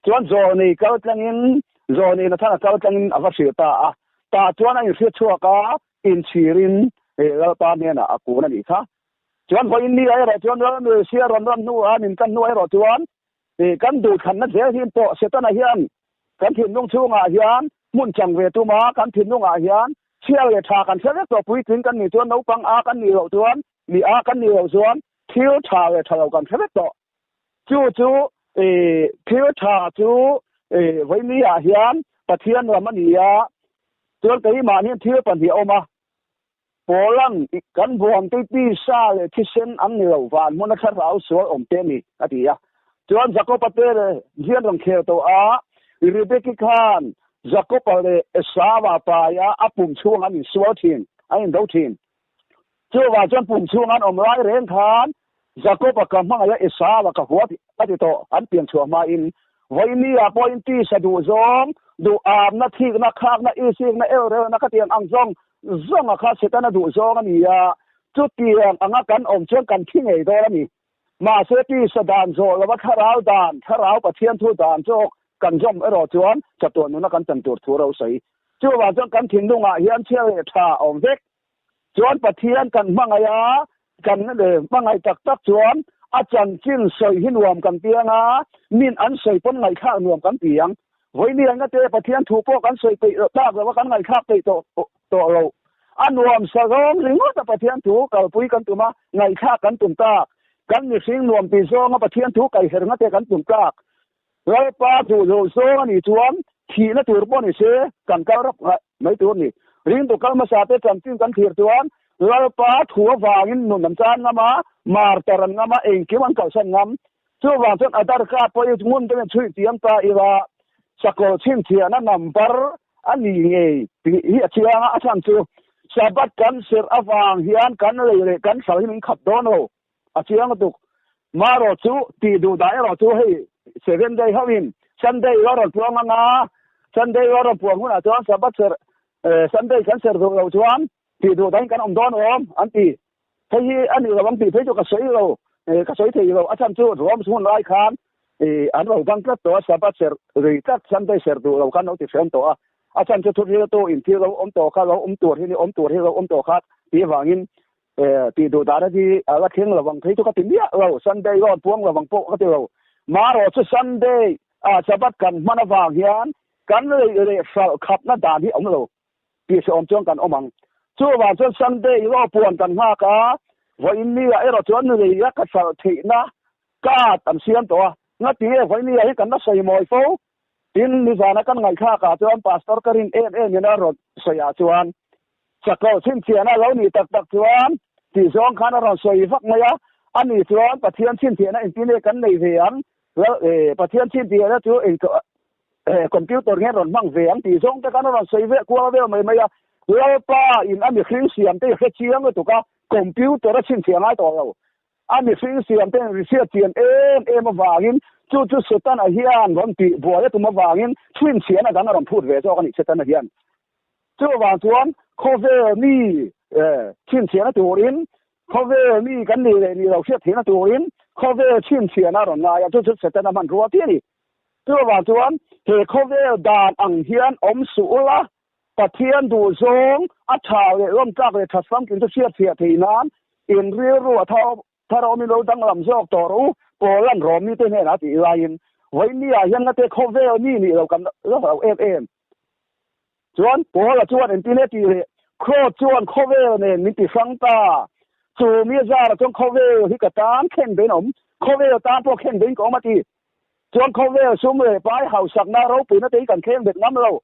Chuan Zawlnei kal tlangin, Zawlnei Nathana kal tlangin a va hrilh ta a. Tah chuan a inhriat chhuak a, inchhirin Lalpa hnenah a kun a nih kha. Chuan vawiin ni ah erawh chuan Lal Messia rawn ram hnu ah min kan hnu ah erawh chuan kan duhthlanna zel hin pawh Setana hian kan thinlung chhungah hian hmun chang ve tum a, kan thinlungah hian chhia leh tha kan hre vek tawh puitling kan nih chuan naupang a kan nih loh chuan mi a kan nih loh chuan thil tha leh tha lo kan hre vek tawh. Chu chu thil tha chu vawiin ni ah hian Pathian ram a ni a, chuan keimah hian thil pahnih a awm a. Pawlan, Kan buangte tisa leh thisen an ni lo, van hmuna thlarau sual awm te a ni, a ti a. Chuan Jakoba te hian rawn khel tawh a, Rebeki khan Jakoba leh Esauva paia a pum chhung an insual thin, an indo thin. Chuvang chuan pum chhung an awm lai reng khan Jakoba ka hmangaih a, Esauva ka hua a ti tawh, an pian chhuah hmain. Vawinia pawhin tisa duh zawng, duh amna, thikna, khakna, isikna, elrelna khatiang ang zawng Zawnga kha Setana duh zawng a ni a, chutiang anga kan awm chuan kan thi ngei dawn a ni. Mahse, tisa dan zawh lova thlarau dan, thlarau Pathian thu dan zawk kan zawm erawh chuan chatuan nuna kan chan tur thu ro sawi. Chuvang chuan kan thinlungah hian chhia leh tha a awm vek. Chuan Pathian kan hmangaih a, kan hmangaih tak tak chuan a chanchin sawi hi nuam kan piang a, min an sawi pawn ngaihthlak nuam kan ti ang. Vawinia nga te Pathian thu pawh kan sawi peih tak lo a, kan ngaihthlak peih tawh tawh lo. A nuam sa zawng ringawt a Pathian thu kalpui kan tum a, ngaihthlak kan tum tak. Kan mihring nuam ti zawnga Pathian thu kaiher nga te kan tum tak. Lalpa duh loh zawng a nih chuan thihna tur pawh ni se kan kal rap mai tur a ni. Ringtu kal hmasa te chanchin kan thlir chuan Lalpa thu avangin nun an chan ngam a, martar an ngam a, engkim an kalsan ngam. Chuvang chuan Aadhaar card pawh hi ngun deuhin chhuih tiam ta ila sakawr chhinchhiahna number a ni ngei tih hi a chiang a, a chhan chu Sabbath kan serh avang hian kan lei leh kan sal hi min khat dawn lo a chiang lutuk. Marawh chu tih duh dah erawh chu hei seven day ho in Sunday a rawn puang anga Sunday a rawn puang hunah chuan Sabbath serh Sunday kan serh duh loh chuan tih duh dahin kan awm dawn awm an ti. Hei hi a nih lo ang tih phei chu ka sawi lo, ka sawi thei lo. A chhan chu Rome hun lai khan an lo dang tlat tawh a, Sabbath serh ri tlat Sunday serh duh lo khan lo ti hriam tawh a. A chhan chu thuhriltu in thil lo awm tawh kha lo awm tur hi ni awm tur hi lo awm tawh kha tih avangin tih duh dan a hi a la thleng lo ang phei chu ka ti miah lo. Sunday rawn puang lo ang pawh ka ti lo. Marawh chu Sunday ah Sabbath kan hman avang hian kan lei leh hralh khapna dan hi a awm lo. Tih hrehawm chuan kan awm ang. Chuvang chuan Sunday law puan kan nghak a, vawiin ni ah erawh chuan lei a ka hralh theihna card an siam tawh a. Ngati nge vawiin ni ah hi kan la sawi mawi fo? Tin, nizana kan ngaihthlak ah chuan Pastor ka rin em em in a rawn sawi ah chuan Sakawlh chhinchhiahna a lo nih tak tak chuan tih zawng khan a rawn sawi vak mai a, ani chuan Pathian chhinchhiahna engtin nge kan nei ve ang? Pathian chhinchhiahna chu eng computer hian rawn hmang ve ang tih zawng te khan a rawn sawi ve kual vel mai mai a, Lalpa in a mihring siam te hi hre chiang lutuk a, computer a chhinchhiah ngai tawh lo. A mihring siam te in hriat chian em em avangin chu chu Setana hian rawn tih buai a tum avangin chhinchhiahna dang a rawn phut ve zawk a ni Setana hian. Chuvang chuan khawvel mi chhinchhiahna turin, khawvel mi kan nih leh nih lo hriat theihna turin khawvel chhinchhiahna a rawn ngai a, chu chu Setana hmanrua tih a ni. Chuvang chuan he khawvel dan ang hian awm suh ula, Pathian duhzawng a tha leh lawmtlak leh that famkim chu hriatchhiah theih nan in rilru a thar awmin lo danglam zawk tawh rawh u, Paula'n Rom mite hnenah a tih laiin, Vawinia hian ngate khawvel mi nih lo kan la hlau em em. Chuan Paula chuan engtin nge tih leh Kraws chuan khawvel nen min ti hrang ta. Chu mi zara chuan khawvel hi ka tan khen bein a awm, khawvel tan pawh khen bein ka awm a ti. Chuan khawvel sum leh pai hausakna ropuina te hi kan thleng bet ngam lo.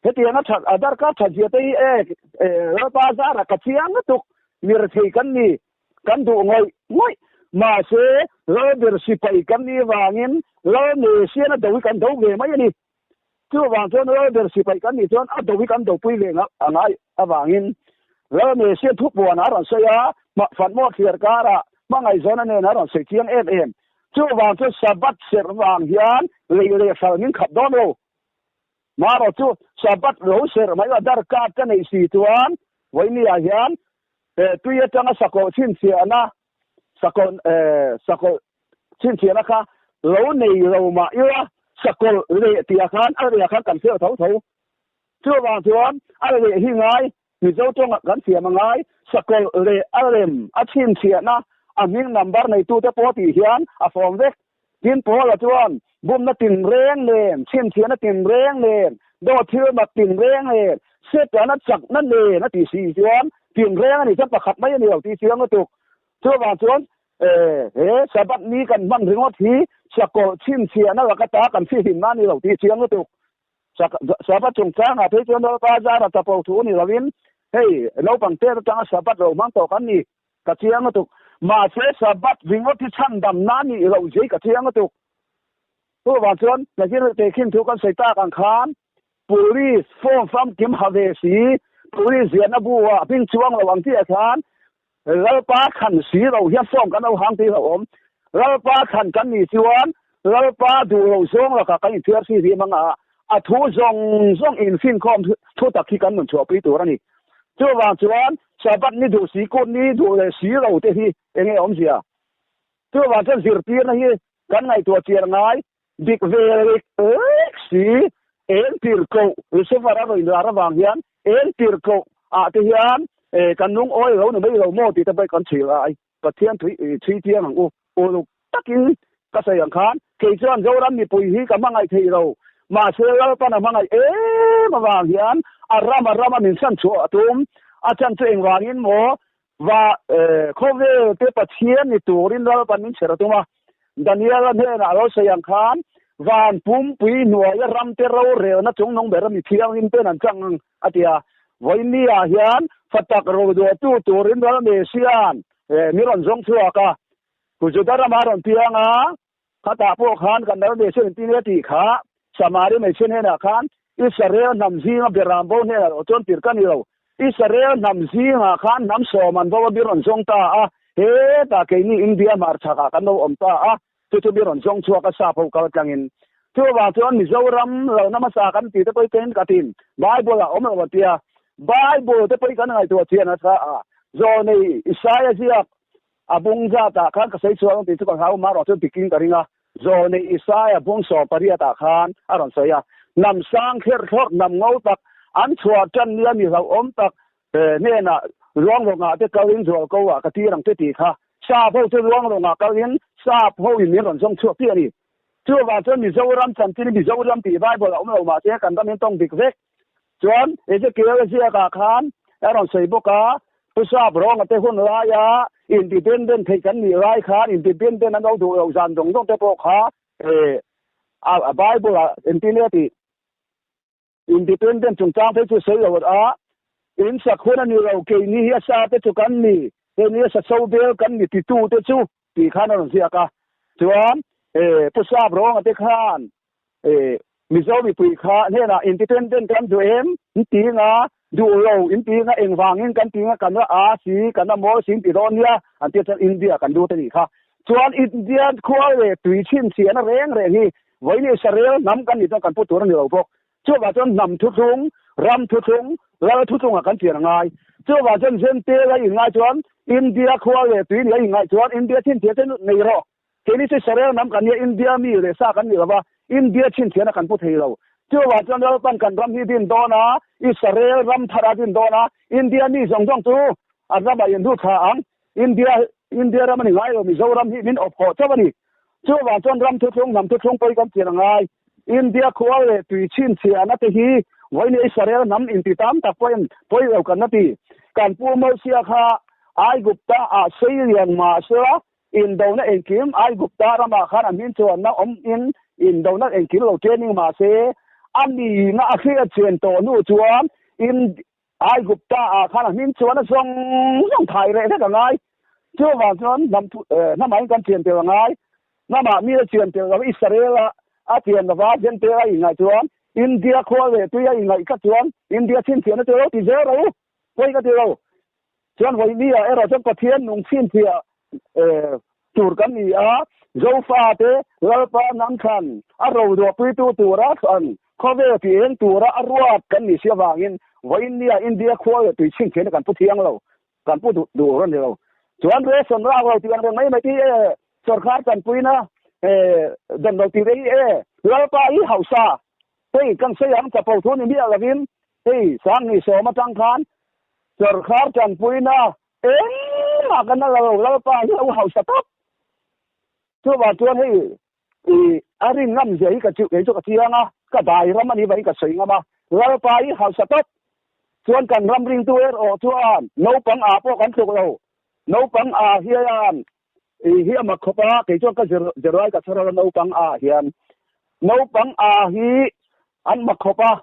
Hetiang a that a darkar that zia te hi e Lalpa zara ka chiang lutuk mirthei kan ni kan duh ngawih ngawih. Mahse Lalber sipai kan nih vangin Lal Mesian a do hi kan do ve mai a ni. Chuvang chuan Lalber sipai kan nih chuan a do hi kan dopui ve a ngai avangin Lal Mesian thupuan a rawn sawi a, Fanmawh thliar karah hmangaihzawn a nen a rawn sawi chiang em em. Chuvang chu Sabbath serh vang hian lei leh hral min khap dawn lo. Marawh chu Sabbath lo serh mai a darkar ka neih si chuan vawinia hian tui atanga sakawlh chhinchhiahna sakawlh sakawlh chhinchhiahna kha lo nei lo mah ila sakawlh leh tih ah khan a leh ah khan kan hriat tho tho. Chuvang chuan a leh hi ngai Mizo tawngah kan siam a ngai, sakawlh leh a lem a chhinchhiahna a hming number neitute pawh tih hian a fawm vek. Tin, Paula chuan bumna tinreng nen, chhinchhiahna tinreng nen, dawt thil mak tinreng nen, Setana chakna nen a tih si chuan tinreng a nih chuan pakhat mai a ni lo tih chiang lutuk. Chuvang chuan he Sabbath ni kan hman ringawt hi sakawlh chhinchhiahna laka ta kan fihlimna a ni lo tih chiang lutuk. Sabbath chungchangah phei chuan Lalpa zara chapo thu ni lovin, hei naupang te atanga Sabbath lo hmang tawh kan ni, ka chiang lutuk. Mahse Sabbath ringawt hi chhandamna nih loh zui ka chiang lutuk. Chuvang chuan Nazir tehkhin thu kan sawi tak ang khan Police form famkim ha ve si, Police ziahna bu ah hming chuang lo ang chiah khan Lalpa thlan si lo hian form kan lo hang tih hlauhawm. Lalpa thlan kan nih chuan Lalpa duh lo zawng lakah kan inthiar si hi hmang a, a thu zawng zawng infinkhawm thu tak hi kan nun chhuahpui tur a ni. Chuvang chuan Sabbath ni duh si kut ni duh leh si lo te hi enge awmzia? Chuvang chuan zirtirna hi kan ngaihtuah chiar ngai dik ve lek lek si, eng tirhkoh Lucifer a rawn inlar avang hian eng tirhkoh ah te hian kan lungawi lo ni mai lo maw tih te pawh kan chhui lai. Pathian chhui chiang ang u. Uluk takin ka sawi ang khan kei chuan Zoram mipui hi ka hmangaih thei lo. Mahse Lalpan a hmangaih em avang hian a ram a rama min chhan chhuah a tum. A chan chu engvangin maw Va khawvel te Pathian ni turin Lalpan min chher a tum a. Daniela hnenah lo sawi ang khan van pumpui hnuaia ramte rorelna chungnung ber a mi thianghlim ten an chang ang a ti a. Vawiin ah hian fatak roduahtu turin Ral Mesian mi rawn zawng chhuak a. Juda ramah a rawn piang a, khatah pawh khan kan Ral Mesian in tin e tih kha Samari hmeichhia hnenah khan Israel hnam zinga Beram bo hnenah erawh chuan tirh ka ni lo. Israel hnam zingah khan hnam sawm an bo a bir rawn zawng ta a. Hetah keini India hmarchhakah kan lo awm ta a, chu chu mi rawn zawng chhuak a sap ho kal tlangin. Chuvang chuan Mizoram lo na hmasa kan tih te pawh hi tlem ka tin Bible ah awm lo a tia. Bible te pawh hi kan ngaihtuah chian nasa a, Zawnei Isaia ziak a bung zatah khan ka sawi chhuak ang tih chu ka hlau mah erawh chu dikin ka ring a, Zawnei Isaia bung 18 ah khan a rawn sawi a, Hnam sang kherh thlawrh, hnam ngo tak, an chhuah tan nia mi hlauhawm tak, Hnenah Luanglawngah te kalin zualko ah ka tir ang che tih kha sap ho chu Luanglawngah kalin sap ho in min rawn zawng chhuak tih a ni. Chuvang chuan Mizoram chanchin Mizoram tih Bible a awm lo mahse kan ram in tawng dik vek. Chuan Ezekiel ziakah khan a rawn sawi bawk a, Pu Sap Rawnga te hun laia independent theih kan nih lai khan independent an lo duh loh zan zawng zawng te pawh kha a Bible ah engtin nge tih Independent chungchang phei chu sawi lo a, in sak hun a ni lo, keini hi a sa te chu kan ni, keini a sa so bel kan ni titu te chu tih khan a rawn ziak a. Chuan Pu Sap Rawnga te khan Mizo mipui kha hnenah independent kan duh em? In ti nga, duh lo in ti nga, engvangin kan ti nga, kan la a si, kan la mawl si in ti dawn nia an tia chuan India kan lut a nih kha. Chuan India khua leh tui chhinchhiahna reng reng hi Vawiin Israel hnam kan nih chuan kan pu tur a ni lo bawk. Chuvang chuan hnam thuthlung, ram thuthlung, lal thuthlungah kan chian a ngai. Chuvang chuan Zentela inngai chuan India khua leh tui nia inngaih chuan India chhinchhiah chu nei rawh. Keini chu Israel hnam kan nia, India mi leh sa kan ni lo va, India chhinchhiahna kan pu thei lo. Chuvang chuan Lalpan kan ram hi din dawn a, Israel ram thar a din dawn a, India mi zawng zawng chu a ramah inhnu thla ang. India India ram a ni ngai lo, Mizoram hi min awp hawh chauh a ni. Chuvang chuan ram thuthlung, hnam thuthlung pawh hi kan chian a ngai. India khua leh tui chhinchhiahna te hi vawiin Israel hnam inti tam tak pawhin pawi lo kan la ti. Kan Pu Mosia kha Aigupta ah sei lian mah sela indona engkim Aigupta ramah khan a hmin chuanna awm in indona engkim lo training mah se a nihna a hriat chian tawh hnu chuan in Aigupta ah khan a hming chuan a zawng zawng thai reh vek a ngai. Chuvang chuan hnam hnamah in kan chian tel a ngai. Hnamah mi a chian tel lo Israel a a chian lova Jentail a inngaih chuan India khua leh tui a inngaih kha chuan India chhinchhiahna chu lo ti zel ro pawi ka ti lo. Chuan vawiini ah erawh chuan Pathian nung chhinchhiah tur kan ni a, Zofate Lalpa hnam thlan a roduahpuitu tura thlan khawvel ti eng tura a ruat kan ni si avangin vawiinnia India khua leh tui chhinchhiahna kan pu thiang lo, kan pu duh duh a ni lo. Chuan ration lak lo tih ang reng mai mai ti e, sawrkar tanpuina dan lo tih rei e, Lalpa i hausa hei kan sawi ang chapo thu ni miah lovin hei Sangni sawm atang khan sawrkar tanpuina Engmah kan la lo, Lalpa hi a u hausa tawp. Chuvang chuan hei i a rin ngam zia hi ka chu kei chu ka chiang a, ka dai ram a nih vangin ka sawi ngam a, Lalpa hi hausa tawp. Chuan kan ram ringtu erawh chuan naupang ah pawh kan tluk lo, naupang ah hian i hi a mak khawp a, kei chuan ka zir zirlai ka chhar a naupang ah hian naupang ah hi an mak khawp a,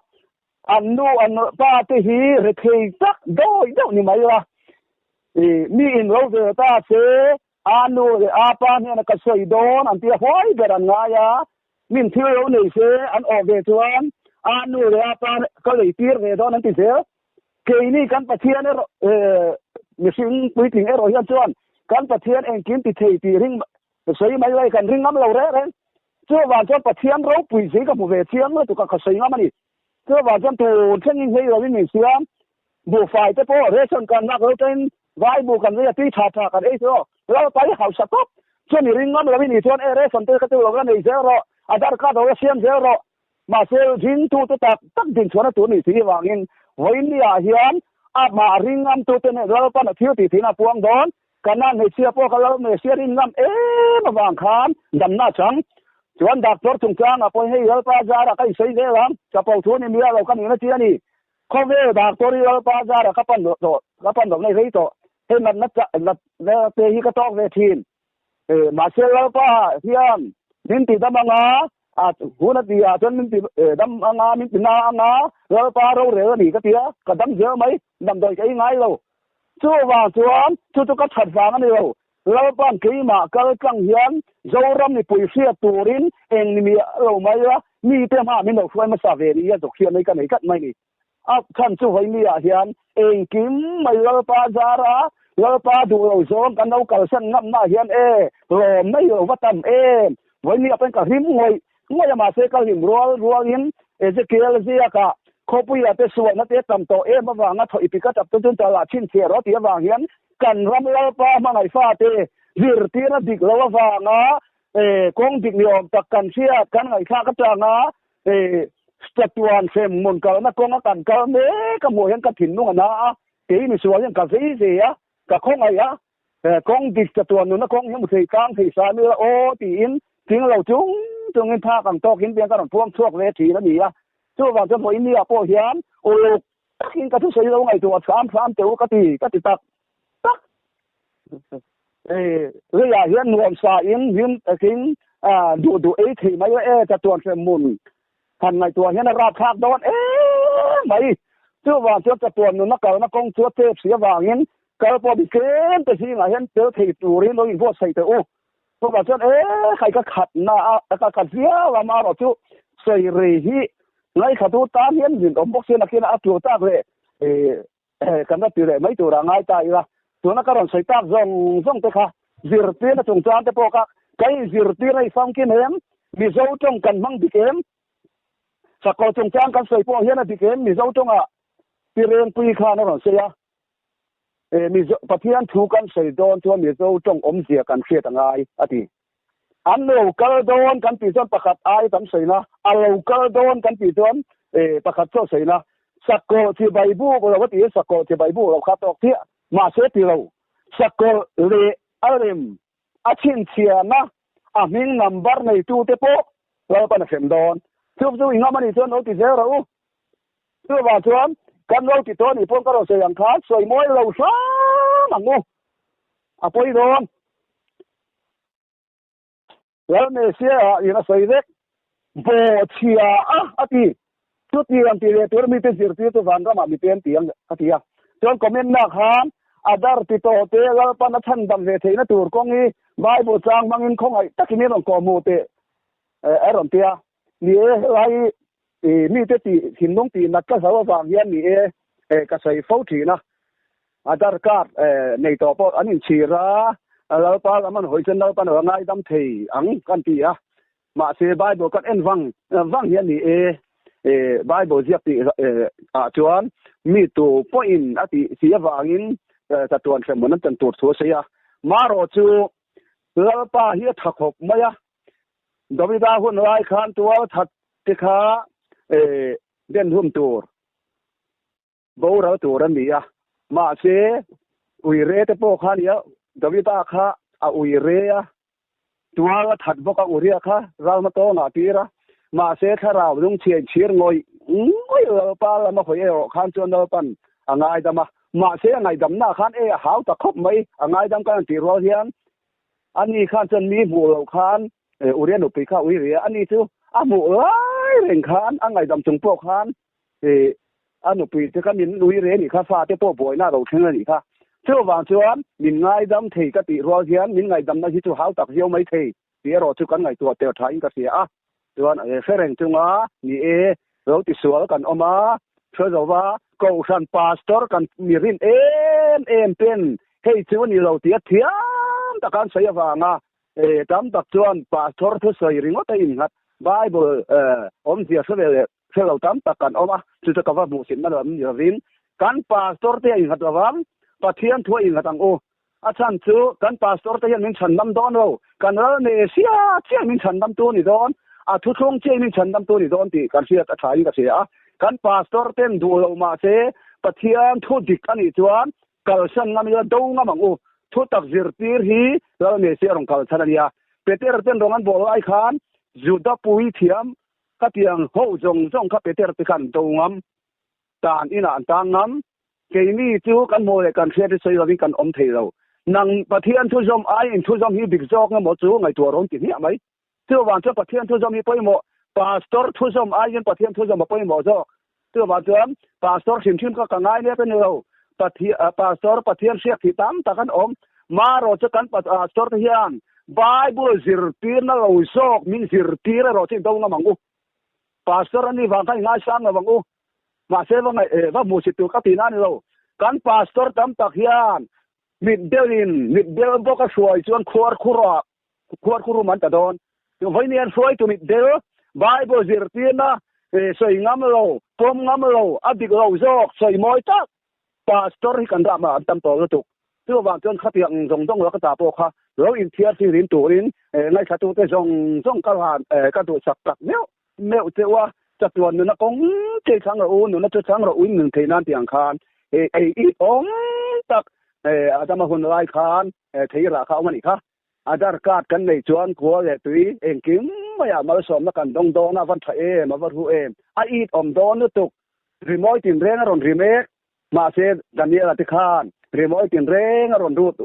An nu an pa te hi rethei tak dawi deuh ni mai la. I mi in lo ve ta se a nu leh a pa hnena ka sawi dawn an tia huai ber an ngai a, min thil lo nei se an awh ve chuan a nu leh a pa ka lei tir ve dawn an ti zel. Keini kan Pathian erawh mihring puitling erawh hian chuan kan Pathian engkim ti thei tih ring sawi mai lai kan ring ngam lo reng reng. Chuvang chuan Pathian ropui zui ka hmu ve chiang lutuk a, ka sawi ngam a ni. Chuvang chuan tun thlengin hei lovin min siam. Buhfai te pawh ration kan lak lo tain vai buh kan lei a, tui tha tha kan ei chu aw. Lalpa i hausa tawp. Chuan i ring ngam lovin i chuan e ration te ka chu lo la nei zel rawh, Aadhaar card lo la siam zel rawh. Mahse ringtute tak tak dinchhuahna tur nih si avangin vawiin ah hian amah ring ngamtute nen Lalpan a thil tih theihna a puang dawn. Kanan hmeichhia pawh ka lo Messia rin ngam em avang khan damna a chang. Chuan doctor chungchangah pawhin hei Lalpa zarah ka insawi zel ang, ka po thu ni miah lo ka nihna chi a ni. Khawvel doctor hi Lalpa zarah ka pan tawh, ka pan loh nei rei tawh. Hei natna natna te hi ka tawk ve thin. Mahse Lalpa hian min ti dam anga, a hun a ti ah chuan min ti dam anga, min ti na anga, Lalpa rorel a ni ka ti a, ka dam zel mai, damdawi ka ei ngai lo. Chuvang chuan chu chu ka that vang a ni lo. Lalpa'n keimah kal tlang hian Zoram mipui hriat turin eng ni miah lo mai a, mite hmaah min lo hruai hmasa ve ni a, zuk hriat mai ka nei tlat mai ni. A chhan chu vawi mi ah hian engkim mai Lalpa zara Lalpa duh lo zawng kan lo kalsan ngam na hian e lawm mai lo va tam em. Vawi mi ah pawhin ka hlim ngawih ngawih a mahse ka hlim rual rual in Ezekiel ziakah khawpuia te sualna te tam tawh em avanga thaw i pika tap te chuan chalah chhinchhiah rawh tih avang hian kan ram Lalpa hmangaih fate zirtirna dik lo avanga kawng dik ni awm tak kan hriat kan ngaihthlak atanga chatuan hrem hmun kalna kawnga kan kal mek a hmuh hian ka thinlung a na a, kei misual hian ka vei ve a, ka khawngaih a, kawng dik chatuan nuna kawng hi hmu thei tlang thei sa mila aw tiin tling lo chung chungin phak ang tawkin piang ka rawn puang chhuak ve thin a ni a. Chuvang chuan vawiin ni ah pawh hian uluk takin ka thusawi lo ngaihtuah hram hram teh u ka ti ka ti tak tak. Leiah hian nuam sa in hlim takin duh duh ei thei mai e chatuan hrem hmun han ngaihtuah hian a rapthlak dawn em mai. Chuvang chuan chatuan nuna kalna kawng chu a chep si avangin kal pawh mi tlem te zingah hian tel thei turin lo inbuatsaih teh u. Chuvang chuan e khai ka khatna a ka khat viau a amaherawh chu sawi rei hi ngaihthla tan hian min awm bawk si nakin a tur tak leh Kan la ti leh mai turah ngai ta ila, tuna ka rawn sawi tak zawng zawng te kha zirtirna chungchang te pawh kha ka inzirtir a i famkim em? Mizo tawng kan hmang dik em? Sakawr chungchang kan sawi pawh hian a dik em? Mizo tawngah Pi Rengpui khan a rawn sawi a, Mizo Pathian thu kan sawi dawn chuan Mizo tawng awmzia kan hriat a ngai a ti. An lo kal dawn kan tih chuan pakhat ai tam sawina, a lo kal dawn kan tih chuan pakhat chaw sawina. Sakawlh chi bai buk lo a ti a, sakawlh chi bai buk lo kha tawk chiah. Mahse ti lo, sakawlh leh a lem a chhinchhiahna a hming number neitute pawh Lalpan a hrem dawn. Chu chu i ngam a nih chuan lo ti zel rawh u. Chuvang chuan kan lo ti tawh a nih pawh ka rawn sawi ang khan sawi mawi lo hram ang u. A pawi dawn. Lal Mesia ah in a sawi vek. Bawhchhia a a ti. Chutiang ti leh tur mite zirtir chu vanramah mite an ti ang a ti a. Chuan comment nak khan Adar ti tawh te Lalpan a chhandam ve theihna tur kawng hi Bible chang hmangin khawngaih takin in rawn kawhhmuh teh a rawn ti a. Ni e, helai hi mite tih thinlung tih nat ka hlau avang hian ni e ka sawi fo thin a. Adar card nei tawh pawh an inchhir a, Lalpa lam an hawi chuan Lalpan a ngaidam thei ang kan ti a. Mahse Bible kan en vang vang hi a ni e, Bible ziak tih ah chuan mi tu pawhin a tih si avangin chatuan hremhmun an chan tur thu a sawi a. Marawh chu Lalpa hi a tha khawp mai a, Davida hun lai khan tual that te kha den hun tur boral tur a ni a, mahse uire te pawh kha a nia, Davida kha a uire a, tual a that bawk a, Uria kha ralma tawngah a tir a, mahse thlarau lungchhiain chhir ngawih ngawih Lalpa lama hawi erawh khan chuan Lalpan a ngaidam a, mahse a ngaihdamna khan e a hau ta khawp mai, a ngaidam kan han tih rual hian ani khan chuan mi hmuh loh khan Uria nupui kha a ui ri a, ani chu a hmuh lai reng khan a ngaihdam chung pawh khan a nupui te kha min ui re anih kha, fate pawh buaina a lo thleng anih kha. Chuvang chuan min ngaidam thei ka tih rual hian min ngaihdamna hi chu hau tak viau mai thei tih erawh chu kan ngaihtuah tel thain ka hria a. Chuan hre reng chunga ni e, lo tisual kan awm a, hre zo va, Kohhran Pastor kan mi rin em em ten hei chu a ni lo tih a thiam taka an sawi avanga tam tak chuan Pastor thusawi ringawt a innghat Bible awmzia hre ve leh Hre lo tam tak kan awm a, chu chu ka va hmuhsitna lam ni lovin kan pastor te a innghat lo vang, Pathian thu a innghat ang u. A chhan chu kan pastor te hian min chhandam dawn lo, kan ral nei sia chiah min chhandam tu a ni dawn, a thuthlung chiah min chhandam tu a ni dawn tih kan hriat a tha in ka hria a. Kan pastor ten duh lo mahse Pathian thu dik a nih chuan kalsan ngam ila do ngam ang u. Thu tak zirtir hi Lal Messia rawn kal chhan a nia. Peter ten rawn an bawl lai khan Juda pui thiam Khatiang ho zawng zawng kha Peter te khan do ngam, tan inah an tang ngam. Keini chu kan hmuh leh kan hriat hi sawi lovin kan awm thei lo. Nang Pathian thu zawm ai in thu zawm hi dik zawk emaw chu ngaihtuah rawn ti hmiah mai. Chuvang chuan Pathian thu zawm hi pawimawh, Pastor thu zawm aiin Pathian thu zawm a pawimawh zawk. Chuvang chuan Pastor hrim hrim kha ka ngai nek a ni lo. Pastor Pathian hriak thih tam tak an awm. Marawh chu kan Pastor te hian Bible zirtirna lo zawk min zirtir erawh chu i do ngam ang u. Pastor a nih vang khan i ngaisang lo ang u. Mahse va ngaih va hmuhsit tur ka tihna a ni lo. Kan pastor tam tak hian mit deuhin mit deuh bawk a hruai chuan khuar khurah khuar khurum an ta dawn. Vawiin an hruaitu mit deuh Bible zirtirna sawi ngam lo, pawm ngam lo, a dik lo zawk sawi mawi tak pastor hi kan ramah an tam tawh lutuk. Chuvang chuan khatiang zawng zawng laka ta pawh kha lo inthiar fihlim turin ngaihthlatute zawng zawng ka hlan ka duhsak tak meuh meuh cheu a, chatuan nuna kawng chei chang rawh u, nuna chu chang rawh u in nun theih nan tih ang khan ei it awm tak Adama hun lai khan thei rah kha a awm a nih kha. Aadhaar card kan neih chuan khua leh tui engkim maiah malsawmna kan dawng dawn a, a va tha em, a va ru em, a it awm dawn lutuk. Rimawi tinreng a rawn ri mek, mahse Daniela te khan rimawi tinreng a rawn rut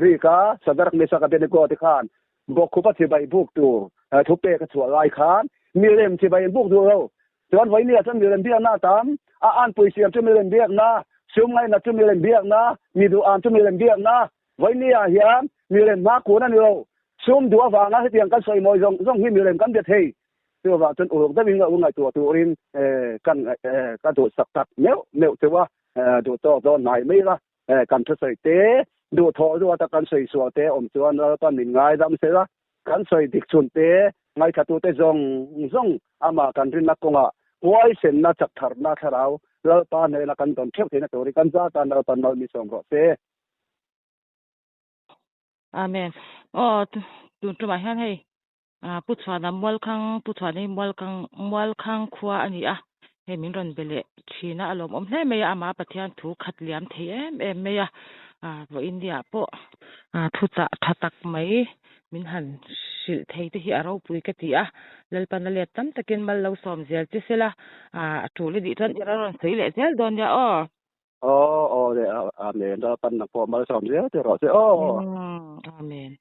rik a, Sadrach, Meshach, Abednego te khan bawkkhupa chibai buk tur thupek a chhuah lai khan milem chibai an buk duh lo. Chuan vawinia chuan milem biakna a tam, a anpui siam chu milem biakna, sum ngaihna chu milem biakna, mi duh an chu milem biakna, vawinia hian milem hma kun a ni lo. Sum duh avanga hetiang kan sawi mawi zawng zawng hi milem kan be thei. Chuvang chuan uluk deuhin a u ngaihtuah turin kan ka duhsak tak meuh meuh cheu a, duh tawk dawn hnai mai la. Kan thusawi te, duhthawh ruata kan sawi sual te awm chuan Lalpan min ngaidam se la, kan sawi dik chhun te, ngaithlatute zawng zawng amah kan rinna kawngah huaisenna chak tharna thlarau Lalpa hnena kan dawn theuh theihna turin kan za tan Lalpan mal mi sawm rawh se. Amen. Aw tun tumah hian hei Pu Chhuana Mualkhang, Pu Chhuana hi Mualkhang Mualkhang khua a ni a, hei min rawn be leh thin a, a lawmawm hle mai a, amah Pathian thu khat liam thei em em mai a, vawiin ni ah pawh thu chah tha tak mai min han hrilh thei te hi a ropui ka ti a, Lalpan a let tam takin mal lo sawm zel che sela, a tul a nih chuan i rawn sawi leh zel dawn nia aw. Aw aw le Amen Lalpan nang pawh mal sawm zel che rawh se aw. Amen.